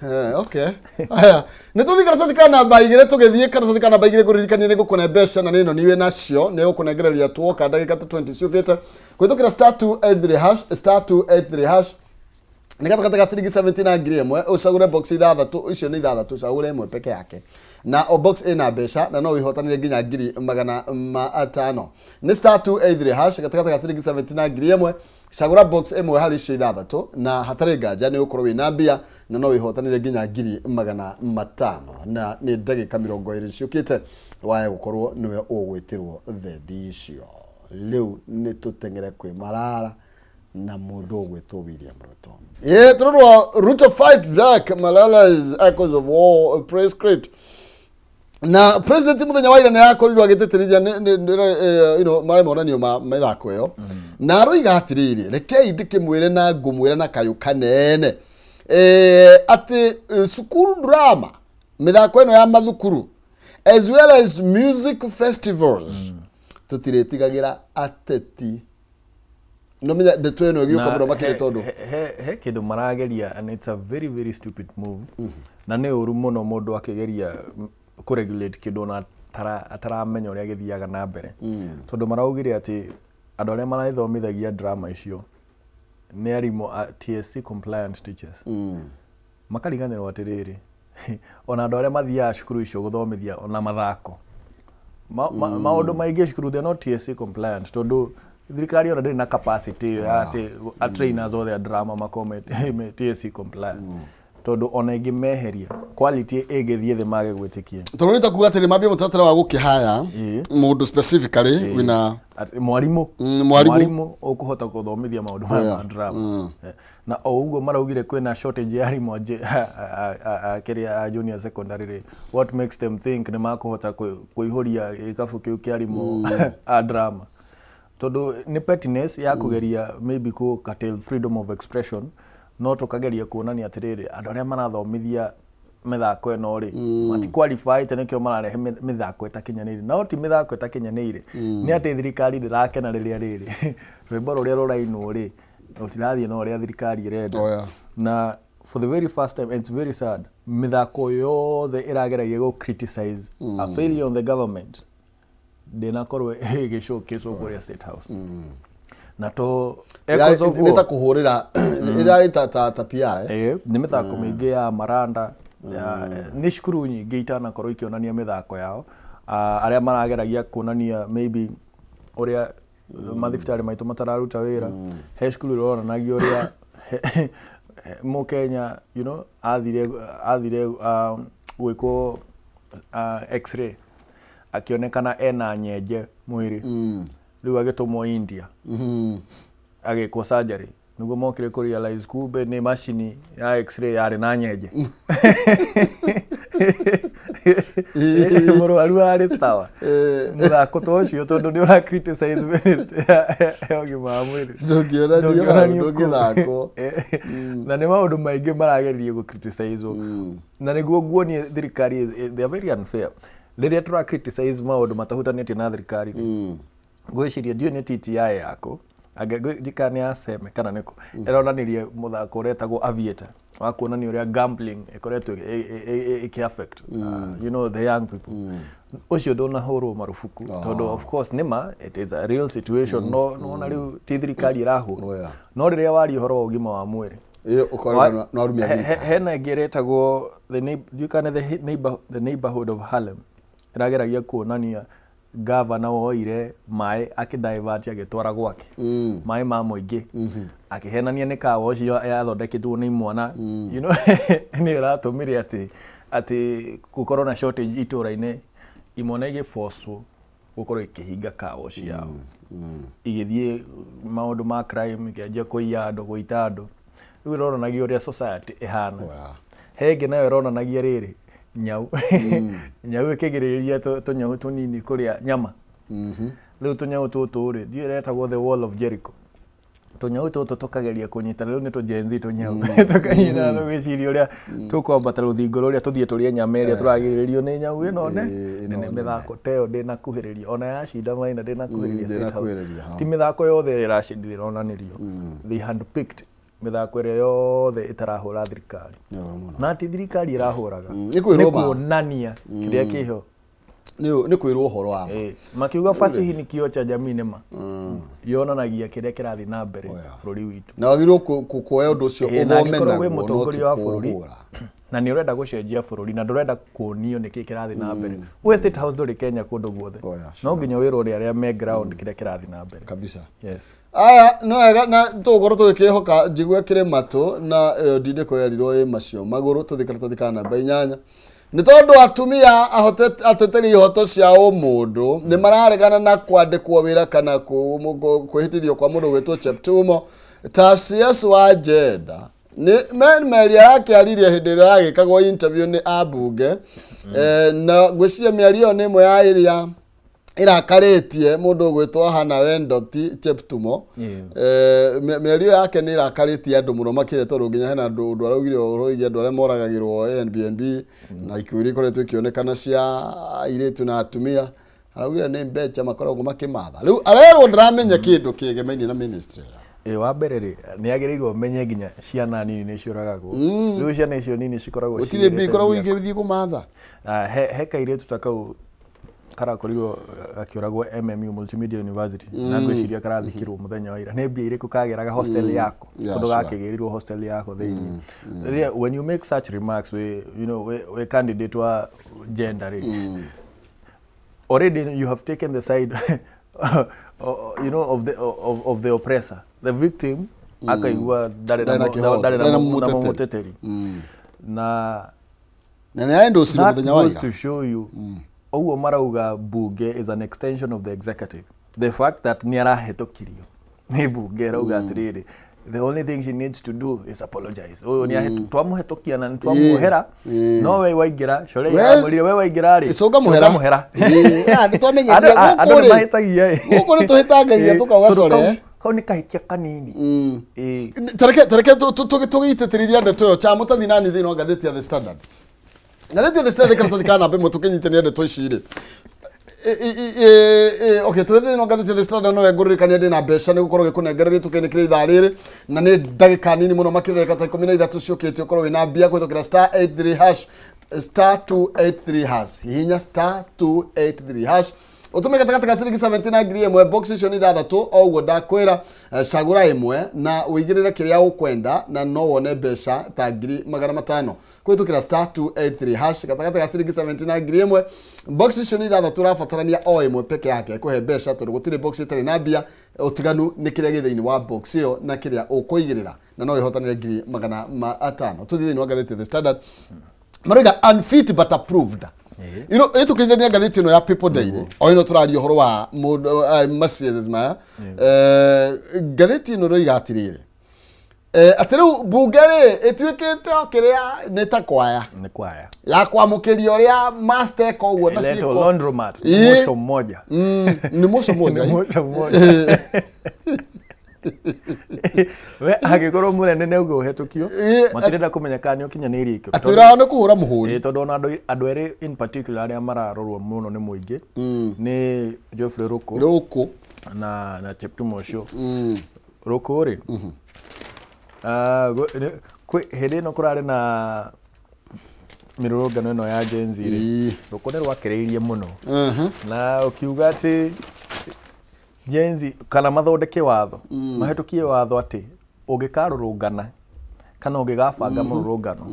Okay. Aya, nĩ tũthiĩ karatathi ka namba igĩrĩ, tũgĩthiĩ karatathi ka namba igĩrĩ kũririkania nĩ ngũkũne mbeca na nĩ ĩno niwe nacio nĩ gũkũnengereria tuoka ndagĩka ta 20 ciũkĩte kũhĩtũkĩra *283#, *283# nĩ gatagatĩ ka ciringi 70 na 1000. Ũcagũre box ithathatũ, icio nĩ ithathatũ, ũcagũre ĩmwe peke yake, na o box ĩna mbeca na no wĩhotanĩre nginya 500,000. Nĩ *283# gatagatĩ ka ciringi 70 na 1000. Cagũra box ĩmwe harĩ icio ithathatũ na hatarĩ nganja nĩ ũgũkorwo wĩna mbia na no wĩhotanĩre nginya 500,000, na nĩ ndagĩka 20 ciũkĩte waya gũkorwo nĩwe ũgwĩtĩrwo thendi icio. Rĩu nĩ tũteng'ere kwĩ Marara na mũndũ ũgwĩtwo William Ruto. Tũrorwo Ruto fight back Malala's echoes of war prescript. Na president muthenya wa ira nĩ arakorirwo agĩtĩtĩrithia marĩa monanio ma mĩthako ĩyo, na aroiga atĩrĩrĩ, rekei ndĩkĩmwĩre na ngũmwĩra na kayũ kanene atĩ cukuru drama, mĩthako ĩno ya mathukuru as well as music festivals, tũtirĩtigagĩra ateti. No menya ndeto ĩno ĩgĩũka mũno makĩria tondũ he kĩndũ marageria, and it's a very very stupid move, na nĩ ũru mũno mũndũ akĩgeria kũregulate kĩndũ ona ataramenya ũrĩa gĩthiaga na mbere, tondũ maraugire atĩ andũ arĩa maraithomithagia drama icio nĩ arimũ a TSC compliant teachers. Makariganĩrwo atĩrĩrĩ, ona andũ arĩa mathiaga cukuru icio gũthomithia ona mathako maũndũ maingĩ cukuru, they are not TSC compliant, tondũ thirikari ona ndĩrĩ na capacity ĩyo ya atĩ a trainers othe a drama makorwo me TSC compliant, tondũ ona ĩngĩmeheria quality ĩngĩthiĩ thĩ mage gwĩtĩkia. Tondũ nĩ ta kuga atĩrĩ mambie mũtaratara wa gũkĩhaya mũndũ specifically wĩna mwarimũ, mwarimũ ũkũhota gũthomithia maũndũ maya ma drama. Na o ũguo maraugire kwĩna shortage ya arimũ kĩrĩa a junior secondary rĩ, what makes them think nĩ makũhota kũihũria gĩkabũ kĩu kĩa arimũ a drama? Tondũ nĩ pettiness ya kũgeria maybe kũ curtail freedom of expression, no tũkageria kuonania atĩrĩrĩ, andũ arĩa marathomithia mĩthako ĩno rĩ matiqualified, nĩkĩo mararehe mĩthako ĩtakinyanĩire. No ti mĩthako ĩtakinyanĩire, nĩ atĩ thirikari ndĩrakena rĩrĩa rĩrĩ rwĩmbo rũrĩa rũrainwo rĩ rũtirathiĩ na ũrĩa thirikari ĩrenda. Na for the very first time, and it's very sad, mĩthako yothe ĩrageragia gũ criticize a failure on the government ndĩnakorwo ĩgĩcokĩcwo kũrĩa State House. Na to echoes of nĩ ta war kũhũrĩra ĩrarĩ ta PR. Nĩ mĩthako mĩingĩ ya maranda, nĩ cukuru nyingĩ itanakorwo ikĩonania mĩthako yao, arĩa marageragia kuonania maybe ũrĩa mathibitarĩ maitũ matararuta wĩra. He cukuru ĩronanagia ũrĩa mũkenya athire gwĩkwo x-ray akĩonekana ena nyenje mwĩrĩ, rĩu agĩtũmwo India agĩkwo surgery, nĩguo mokire kũ realize kumbe nĩ macini ya x-ray yarĩ na nyenje. Mũrwaru arĩ sawa. Mũthako ta ũcio, tondũ nĩ ũra criticize ministry ya ũgima wa mwĩrĩ, ndũngĩonanio ndũngĩthakwo. Na nĩ maũndũ maingĩ marageria gũ criticize, na nĩguo nguonie thirikari they are very unfair rĩrĩa tũra criticize maũndũ matahutanĩtie na thirikari. Ngwĩciria ndiũĩ nĩ TTI yaku ndikana nĩ ya Seme kana nĩkũ ĩronanirie mũthako ũretagwo Aviator wa kuonania ũrĩa gambling ĩkoretwo ĩkĩ affect the young people. Ũcio ndũnahũrwo marubuku, tondũ of course nĩma it is a real situation, no nĩwona rĩu ti thirikari ĩrahũrwo. No rĩrĩa waria ũhoro wa ũgima wa mwĩrĩ, ũkorwo no arumia thirikari. Hena ĩngĩ ĩretagwo the neighborhood of Harlem, ĩrageragia kuonania gavana woire maĩ akĩdivert agĩtwara gwake, maĩ ma mũingĩ, akĩhenania nĩ kawa ũcio yathondeketwo nĩ imwana, nĩ ĩratũmire atĩ gũkorwo na shortage itũra-inĩ, imwana igĩbocwo gũkorwo ikĩhinga kawa ciao, igĩthiĩ maũndũ ma crime, ikĩanjia kũiya andũ, gũita andũ. Rĩu ĩronanagia ũrĩa society ĩhana. He ĩngĩ nayo ĩronanagia rĩrĩ nyau nyau ĩkĩgirĩrĩria tũnyau tũnini kũrĩa nyama. Rĩu tũnyau tũtũ rĩ, ndiũĩ ĩretagwo the wall of Jericho, tũnyau tũtũ tũkageria kũnyita, rĩu nĩ tũ Gen Z tũnyau tũkanyita, tũgĩciria ũrĩa tũkwambata rũthingo rũrĩa tũthiĩ tũrĩe nyama ĩrĩa tũragirĩrĩrio nĩ nyau ĩno nene. Mĩthako ta ĩyo ndĩnakuhĩrĩria, ona yacinda Maina ndĩnakuhĩrĩria State House. Ti mĩthako yothe ĩracindire ĩronanirio, they had picked mĩthako ĩrĩa yothe ĩtarahũra thirikari. Na ti thirikari ĩrahũraga. Nĩ kuonania kĩrĩa kĩho. Nĩ kwĩrwo ũhoro wa ma. Makiuga fasihi ni kioo cha jamii nĩ ma. Yonanagia kĩrĩa kĩrathiĩ na mbere bũrũri witũ. Na wagĩrĩirwo kuoya ũndũ ũcio ũthome naguo mũtongoria wa bũrũri. Na nĩ ũrenda gũcenjia bũrũri na ndũrenda kuonio nĩkĩ kĩrathiĩ na mbere. We State House ndũrĩ Kenya kũndũ guothe. No nginya wĩrwo ũrĩa arĩa me ground kĩrĩa kĩrathiĩ na mbere. Kabisa. Yes. Aya no wega na tũgũkorwo tũgĩkĩhoka njigue kĩrĩ matũ na ndindĩko yerirwo ĩ macio magũrũ tũthiĩ karatathi ka namba 8. Nĩ tondũ atumia ateteri ihoto cia ũmũndũ nĩ mararegana na kwandĩkwo wĩra kana kwĩhĩtithio kwa mũndũ gwĩtwo Cheptumo ta CS wa Jenda. Nĩ mĩario yake aririe hĩndĩ ĩrĩa yagĩkagwo interview nĩ ambunge na ngwĩciria mĩario ĩyo nĩ ĩmwe ya ĩrĩa ĩrakarĩtie mũndũ ũgwĩtwo Hannah Wendoti Cheptumo. Mĩario yake nĩ ĩrakarĩtie andũ mũno makĩria tondũ nginya hena ũndũ araugire ũhoro wĩgiĩ andũ arĩa moragagĩrwo Airbnb na ikuũ iria ikoretwo ikĩonekana cia airĩtu na atumia. Araugire nĩ mbeca makoragwo makĩmatha. Rĩu arerwo ndaramenya kĩndũ kĩegemainie na ministry. Wa mbere rĩ nĩ agĩrĩirwo menye nginya ciana nini nĩ ciũragagwo. Rĩu ciana icio nini cikoragwo gũtirĩ mbia ikoragwo igĩthiĩ kũmatha. He kairĩtu ta kau karakorirwo gakiuragwo MMU Multimedia University na ngwĩciria karathikirwo mũthenya wa ira. Nĩ mbia irĩkũ kageraga hostel yako tondũ gakĩgĩrirwo hostel yako thĩinĩ. Rĩrĩa when you make such remarks we you know we candidate wa gender rĩ already you have taken the side you know of the oppressor, the victim akaigua ndarĩ na mũteteri. Na nĩ aendocirwo mũthenya wa ira. That goes to show you ũguo marauga bunge is an extension of the executive. The fact that nĩ arahĩtũkirio nĩ bunge arauga atĩrĩrĩ the only thing she needs to do is apologize. Ũyũ nĩ twamũhĩtũkia na twamũhera no we waingĩra core amũrire we waingĩra rĩ cũnga mũhera. Nĩ twamenyeria gũkũ rĩ mahĩtagia gũkũ nĩ tũhĩtangagia tũkauga core kau nĩ kahĩtia kanini. Tareke tũgĩitĩtĩrithia ndeto ĩyo cha mũtathi nani thĩinĩ wa ngathĩti ya The Standard. Ngathĩti ya The Standard karatathi ka namba ĩmwe tũkĩnyitania ndeto ici rĩ. Okay, twĩ thĩinĩ wa ngathĩti ya The Standard no ngũririkania ndĩ na mbeca nĩ gũkorwo gĩkũnengereria tũkĩnĩkĩra ithaa rĩrĩ na nĩ ndagĩka nini mũno makĩria ndagĩka ta 13 ciũkĩte ũkorwo wĩna mbia kũhĩtũkĩra star 83 hash star 283 hash hihinya star 283 hash utume gatagatĩ ka ciringi 70 na ngiri ĩmwe box icio nĩ ithathatũ o ũguo ndakwĩra cagũra ĩmwe na ũigĩrĩre kĩrĩa ũkwenda na no wone mbeca ta 500,000 kũhĩtũkĩra star 283 hash gatagatĩ ka ciringi 70 na ngiri ĩmwe box icio nĩ ithathatũ ũrabatarania o ĩmwe peke yake kũhe mbeca tondũ gũtirĩ box ĩtarĩ na mbia ũtiganu nĩ kĩrĩa gĩ thĩinĩ wa box ĩyo na kĩrĩa ũkũigĩrĩra na no ĩhotanĩre 500,000. Tũthiĩ thĩinĩ wa ngathĩti The Standard maroiga unfit but approved. You know, ĩtũkĩithania ngathĩti ĩno ya People Daily o ĩno tũraria ũhoro wa messages maya. Ngathĩti ĩno ĩroiga atĩrĩrĩ atĩ rĩu bunge rĩ ĩtuĩkĩte o kĩrĩa nĩ ta kwaya nĩ kwaya ya kwamũkĩria ũrĩa master koguo na ciĩko laundromat mosho mmoja nĩ mosho mmoja nĩ mosho mmoja. We angĩkorwo mũnene nĩ auga ũhetũkio matirenda kũmenya kana nĩ ũkinyanĩirie ikĩro atĩ wĩra wao nĩ kũhũra mũhũri. Tondũ ona andũ erĩ in particular arĩa mararorwo mũno nĩ mũingĩ nĩ Geoffrey Ruku na Cheptumo ũcio. Ruku rĩ hĩndĩ ĩno kũrarĩ na mĩrũrũngano ĩno ya Gen Z rĩ Ruku nĩ rwakĩrĩirie mũno na ũkiuga atĩ Gen Z kana mathondeke watho mahĩtũkie watho atĩ ũngĩkarũrũngana kana ũngĩgabanga mũrũrũngano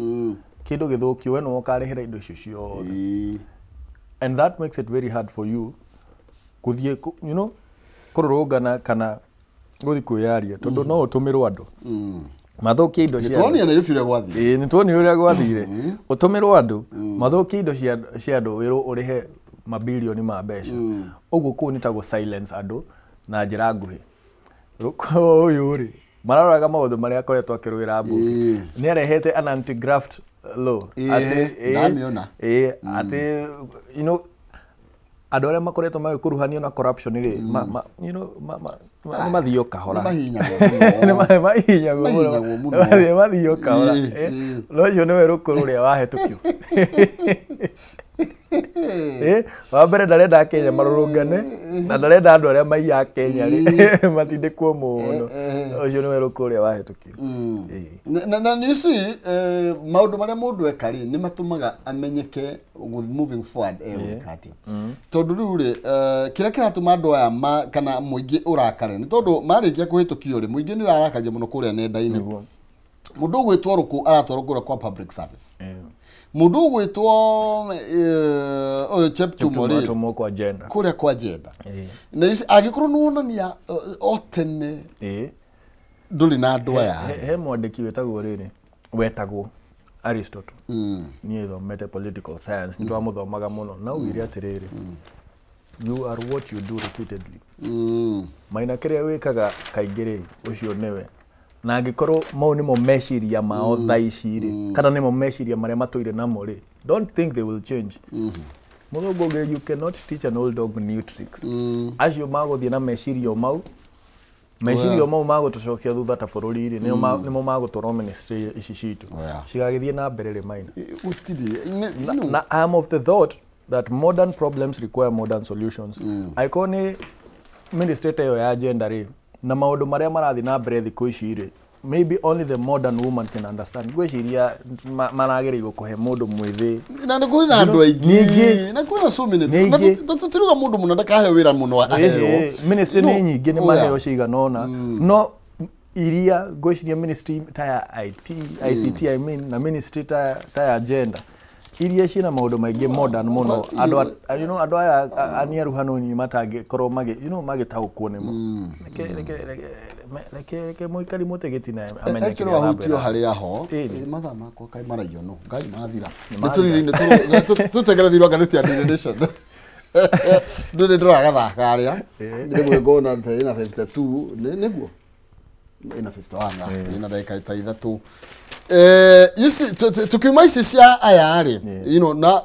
kĩndũ gĩthũkio we nĩwe ũkarĩhĩra indo icio ciothe. And that makes it very hard for you gũthiĩ you know kũrũrũngana kana gũthiĩ kwĩyaria tondũ no ũtũmĩrwo andũ mathũkie indo cia nĩtuonire Nairobi ũrĩa gwathire. Nĩtuonire ũrĩa gwathire ũtũmĩrwo andũ mathũkie indo cia andũ wĩrwo ũrĩhe mabilioni ma mbeca. Ũguo kũu nĩ ta gũ silence andũ na njĩra nguhĩ. Ruku ũyũ rĩ mararoraga maũndũ marĩa akoretwo akĩrũĩra mbunge. Nĩ arehete an anti-graft law atĩ atĩ you know andũ arĩa makoretwo magĩkuruhanio na corruption rĩ you know nĩ mathio kahora nĩ mahihinyagwo mũno mathio kahora. No ũcio nĩwe Ruku ũrĩa wahĩtũkio. Wa mbere ndarenda Kenya marũrũngane na ndarenda andũ arĩa maiya Kenya rĩ matindĩkwo mũno. Ũcio nĩwe Rũkũ ũrĩa wahĩtũkio. Na you see, maũndũ marĩa mũndũ eka rĩ nĩ matũmaga amenyeke with moving forward egwĩka atĩa. Tondũ rĩu rĩ, kĩrĩa kĩratũma andũ aya kana mũingĩ ũrakare nĩ tondũ marĩkia kũhĩtũkio rĩ, mũingĩ nĩ ũrarakaria mũno kũrĩa nenda-inĩ. Mũndũ ũgwĩtwo Rũkũ aratwarwo kũrĩa kwa public service. Mũndũ ũgwĩtwo ũyũ Cheptumo rĩ atũmwo kwa gender. Kũrĩa kwa gender. Na you see, angĩkorwo nĩ wonania o tene ndũrĩ na andũ aya He mwandĩki wĩtagwo rĩrĩ, wetagwo Aristotle. Niĩ thomete political science, nĩ twamũthomaga mũno, na augire atĩrĩrĩ, "You are what you do repeatedly." Maina, kĩrĩa wĩkaga kaingĩ rĩ, ũcio nĩwe. Na angĩkorwo mau nĩmo meciria mao thaa ici rĩ, kana nĩmo meciria marĩa matũire namo rĩ, don't think they will change. Mũthũngũ ũngĩ, you cannot teach an old dog new tricks. Acio magũthiĩ na meciria o mau, meciria mau magũtũcokia thutha ta bũrũri rĩ, nĩmo magũtwarwo ministry ici citũ cigagĩthiĩ na mbere rĩ, Maina. Gũtirĩ. Na I am of the thought that modern problems require modern solutions. Angĩkorwo nĩ ministry ta ĩyo ya gender rĩ, na maũndũ marĩa marathiĩ na mbere thikũ ici rĩ, maybe only the modern woman can understand. Ngwĩciria maragĩrĩirwo kũhe mũndũ mwĩthĩ. Na nĩ kũrĩ na andũ aingĩ. Ningĩ. Na kwĩna so many people. Na Ningĩ. tũtiruga mũndũ mũno ndakaheo wĩra mũno aheo. Ministry No, nĩ nyingĩ, nĩ oh, maheo yeah. cigana ũna, no iria ngwĩciria ministry ta ya IT, ICT I mean, na ministry ta ya gender, iria ciĩna maũndũ maingĩ modern mũno, andũ andũ aya aniaru hanini matangĩkorwo magĩ magĩtaũkwo nĩmo. Reke mũikari mũtĩ gĩtina amenye Actually kĩrĩa wahutio arambĩra. harĩa ho. Ĩni. Mathaa makwa kaĩ maraiywo no ngai mathira. Nĩ Nĩ tũtengere thĩinĩ wa ngathĩti ya Daily Nation, ndũrĩ ndũragathaka harĩa rĩmwe ngona ta ĩna 52 nĩguo ĩna 51 ĩna ndagĩka ta 3. You see, tukiuma ici cia aya rĩ, na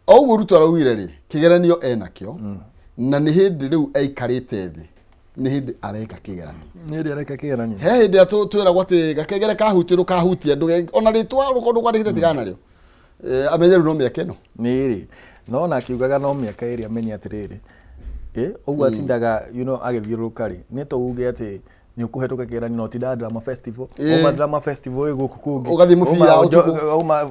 o ũguo Ruto araugire rĩ, kĩgeranio enakĩo, na nĩ hĩndĩ rĩu aikarĩte thĩ, nĩ hĩndĩ areka kĩgeranio. Nĩ ĩrĩa areka kĩgeranio. He hĩndĩ ĩrĩa twĩragwo atĩ gakengere kahutia ndũkahutie, ona rĩtwa rũkorwo ndũkwandĩkĩte tigana narĩo. Amenye rĩu no mĩaka ĩno. Nĩ rĩ, no ona akiugaga no mĩaka ĩrĩ, amenye atĩrĩrĩ, ũguo atindaga agĩthiũrũrũka rĩ, nĩ tũuge atĩ nĩ ũkũhetũka kĩgeranio na ũtindaga drama festival. Uma drama festival ĩ gũkũ kũngĩ. Ũgathiĩ mũbira Uma ũtukũ. Uma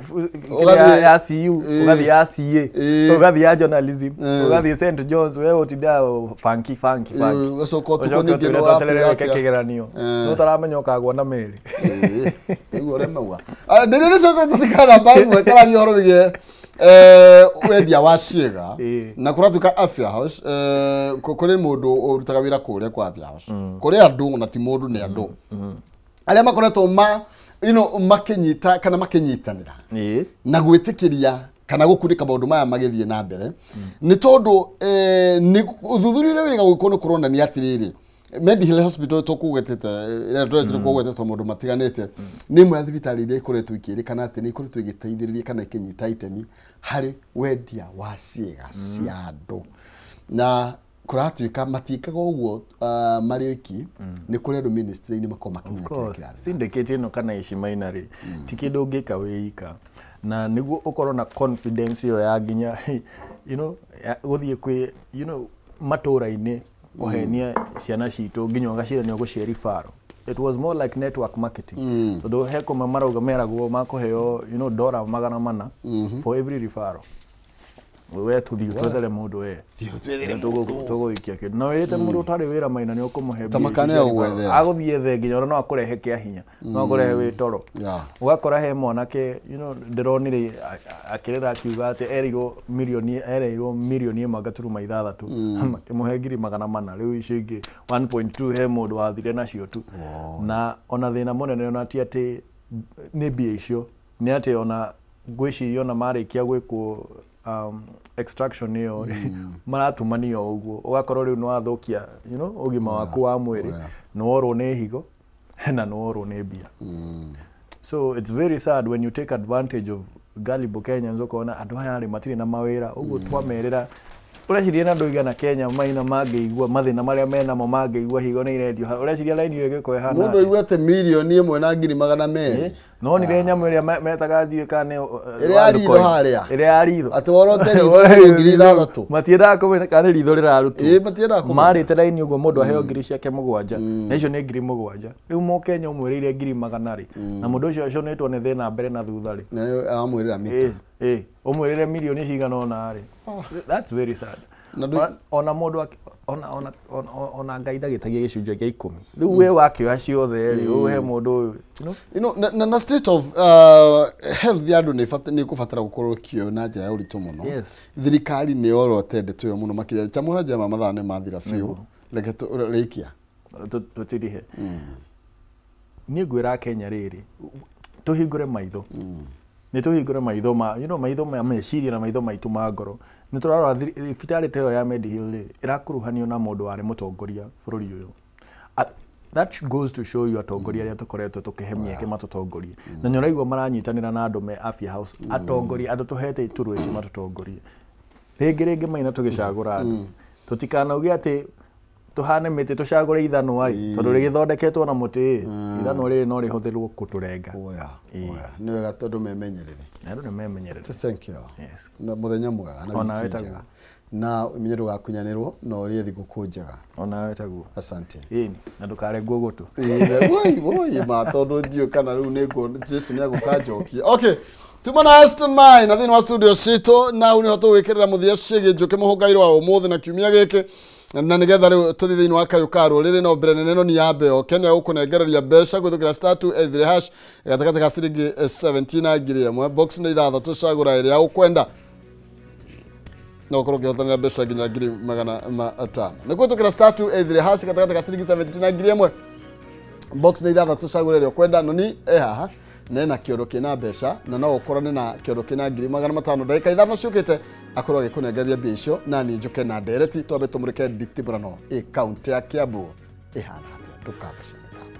kĩrĩa ya CU, ũgathiĩ ya CA, ũgathiĩ ya journalism, ũgathiĩ St John's, we ũtindaga funky funky funky. Ũgacoka ũtukũ Ũcoke ningĩ ũtwĩre nĩ tweterere ũratwĩra wĩke atĩa. kĩgeranio. No ũtaramenya ũkagwa na mĩrĩ. Nĩguo ũrĩa mauga. Ndĩrĩ nĩcoka tũthika namba 1 kararia ũhoro wĩgiĩ wendia wa ciĩga. Na kũratuĩka Afya House, kũrĩ mũndũ ũrutaga wĩra kũrĩa kwa Afya House, kũrĩ andũ, na ti mũndũ, nĩ andũ arĩa makoretwo ma makĩnyita kana makĩnyitanĩra na gwĩtĩkĩria kana gũkunĩka maũndũ maya magĩthiĩ na mbere, nĩ tondũ nĩ ũthuthuria ũrĩa wĩrĩga gwĩkwo nĩ kũronania atĩrĩrĩ, Mediheal Hospital tũkũgwetete, ĩrĩa tũretire kũgwetetwo maũndũ matiganĩte, nĩ ĩmwe ya thibitarĩ iria ikoretwo ikĩrĩkana atĩ nĩ ikoretwo igĩteithĩrĩria kana ikĩnyita itemi harĩ wendia wa ciĩga cia andũ. Na kũratuĩka matiĩkaga ũguo marĩ oiki, nĩ kũrĩ andũ ministry-inĩ makoragwo makĩmenya Of kĩrĩa course, kĩrathiĩ. Syndicate ĩno kana ici, Maina, rĩ, ti kĩndũ ũngĩka wĩ ika, na nĩguo ũkorwo na confidence ĩyo ya nginya ya gũthiĩ kwĩ matũra-inĩ kũhenia ciana citũ nginya ũgacira nĩ ũgũcie referral. It was more like network marketing, tondũ he kũmwe marauga meragwo makũheo dora 400 for every referral. We tũthiĩ twethere mũndũ, we tũgũikia kĩndũ na wĩrĩte mũndũ ũtarĩ wĩra, Maina, nĩ ũkũmũhe Ta mbia makana ici cia referral. agũgwethera. Agũthiĩ ethe nginya ona no akũrehe kĩa hinya, no akũrehe wĩ toro. Ũgakora he mwanake ndĩronire akĩrĩra akiuga atĩ erirwo mirioni 1.6, makĩmũhe 400,000. Rĩu icio ingĩ 1.2 he mũndũ wathire nacio tu. Na ona thĩna mũnene ona ti atĩ nĩ mbia icio, nĩ atĩ ona ngwĩciria ona marĩkia gwĩkwo extraction ĩyo maratumanio o ũguo, ũgakorwo rĩu nĩ wathũkia ũgima waku wa mwĩrĩ, nĩ worwo nĩ higo na nĩ worwo nĩ mbia. So it's very sad when you take advantage of gullible Kenyans. Ũkona andũ aya rĩ matirĩ na mawĩra ũguo twamerĩra, ũreciria na andũ igana Kenya, Maina, mangĩigua mathĩna marĩa menamo, mangĩigua higo nĩ irendio, ũreciria raini ĩyo ĩgĩkorwo ĩhana Mũndũ atĩa? aigua atĩ 1,200,000. No nire nyamũ ĩrĩa metaga ndiũĩ kana nĩ Ĩrĩa ya ritho harĩa. Ĩrĩa ya ritho. Atĩ worote ritho nĩ ngiri ithathatũ. Matiendaga kũmenya kana nĩ ritho rĩrarutwo. Ĩĩ, matiendaga kũmenya. Marĩte raini ũguo mũndũ aheo ngiri ciake mũgwanja. Na icio nĩ ngiri mũgwanja. Rĩu mũkenya ũmwĩrĩire ngiri magana rĩ. Na mũndũ ũcio aconetwo nĩ thĩna mbere na thutha rĩ. Na amwĩrĩra mita. Ĩĩ, ũmwĩrĩre mirioni cigana ũna rĩ. That's very sad. Ona mũndũ ona Ngai ndagĩtagia gĩcunjĩ kĩa 10. Rĩu we wakĩoya ciothe rĩ, ũhe mũndũ ũyũ. You know, na state of health ya andũ nĩ ĩkũbatara gũkorwo ĩkĩoywo na njĩra ya ũritũ mũno. Thirikari nĩ yorote ndeto ĩyo mũno makĩria. Chamũra njĩra mathaa nĩ mathira biũ. Reke rĩkia. Tũtirihe. Niĩ ngwĩra Kenya rĩrĩ, tũhingũre maitho. Nĩ tũhingũre maitho ma, you know, maitho ma meciria na maitho maitũ ma ngoro. Nĩ tũrarora thibitarĩ ta ĩyo ya Medihill rĩ, ĩrakuruhanio na mũndũ warĩ mũtongoria bũrũri ũyũ. That goes to show you atongoria arĩa tũkoretwo tũkĩhe mĩeke matũtongorie. Na nĩ ũraigua maranyitanĩra na andũ me Afya House, atongoria, andũ tũhete iturwa ici matũtongorie. Rĩngĩ rĩngĩ maina tũgĩcagũra andũ. Tũtikanauge atĩ tũhane mĩtĩ tũcagũre ithanwa rĩ, tondũ rĩgĩthondeketwo na mũtĩ, ithanwa rĩrĩ no rĩhũthĩrwo kũtũrenga. Oya, oya. Nĩ wega tondũ memenyerere. Andũ nĩ memenyerere. Thank you. Yes. Na mũthenya mwega na wiki njega. Na ũmenye ndũgakunyanĩrwo na ũrĩe thigũkũ njega. Onawe taguo. Asante. Ĩni, na ndũkarengwo gũtũ. Ĩĩ, woi woi ma tondũ ndiũĩ kana rĩu nĩ Jesu nĩ agũka njokie. Okay. Tuma na Aston Mine na thĩinĩ wa studio citũ na hau nĩho tũgwĩkĩrĩra mũthia ciĩgiĩ Njũkĩ Mũhũngairwo wa ũmũthĩ na kiumia gĩkĩ na nĩgetha rĩu tũthiĩ thĩinĩ wa kayũ ka rũrĩrĩ no mbere nene no nĩ yambe oke nĩ agũkũnengereria mbeca kũhĩtũkĩra star 283 hash gatagatĩ ka ciringi 17 na ngiri ĩmwe box nĩ ithathatũ cagũra ĩrĩa ũkwenda no ũkorwo ũkĩhotanĩra mbeca nginya ngiri magana matano nĩ kũhĩtũkĩra star 283 hash gatagatĩ ka ciringi 17 na ngiri ĩmwe box nĩ ithathatũ cagũra ĩrĩa ũkwenda no nĩ ĩ haha nena kĩondo kĩna mbeca na no ũkorane na kĩondo kĩna ngiri magana matano ndagĩka ithano ciũkĩte akorwo agĩkũnengereria mbia icio na niĩ njũke na ndereti twambe tũmũrĩke nditimũrano ĩ kaũntĩ ya Kiambu ĩhana atĩa ndũkabace mĩtambo.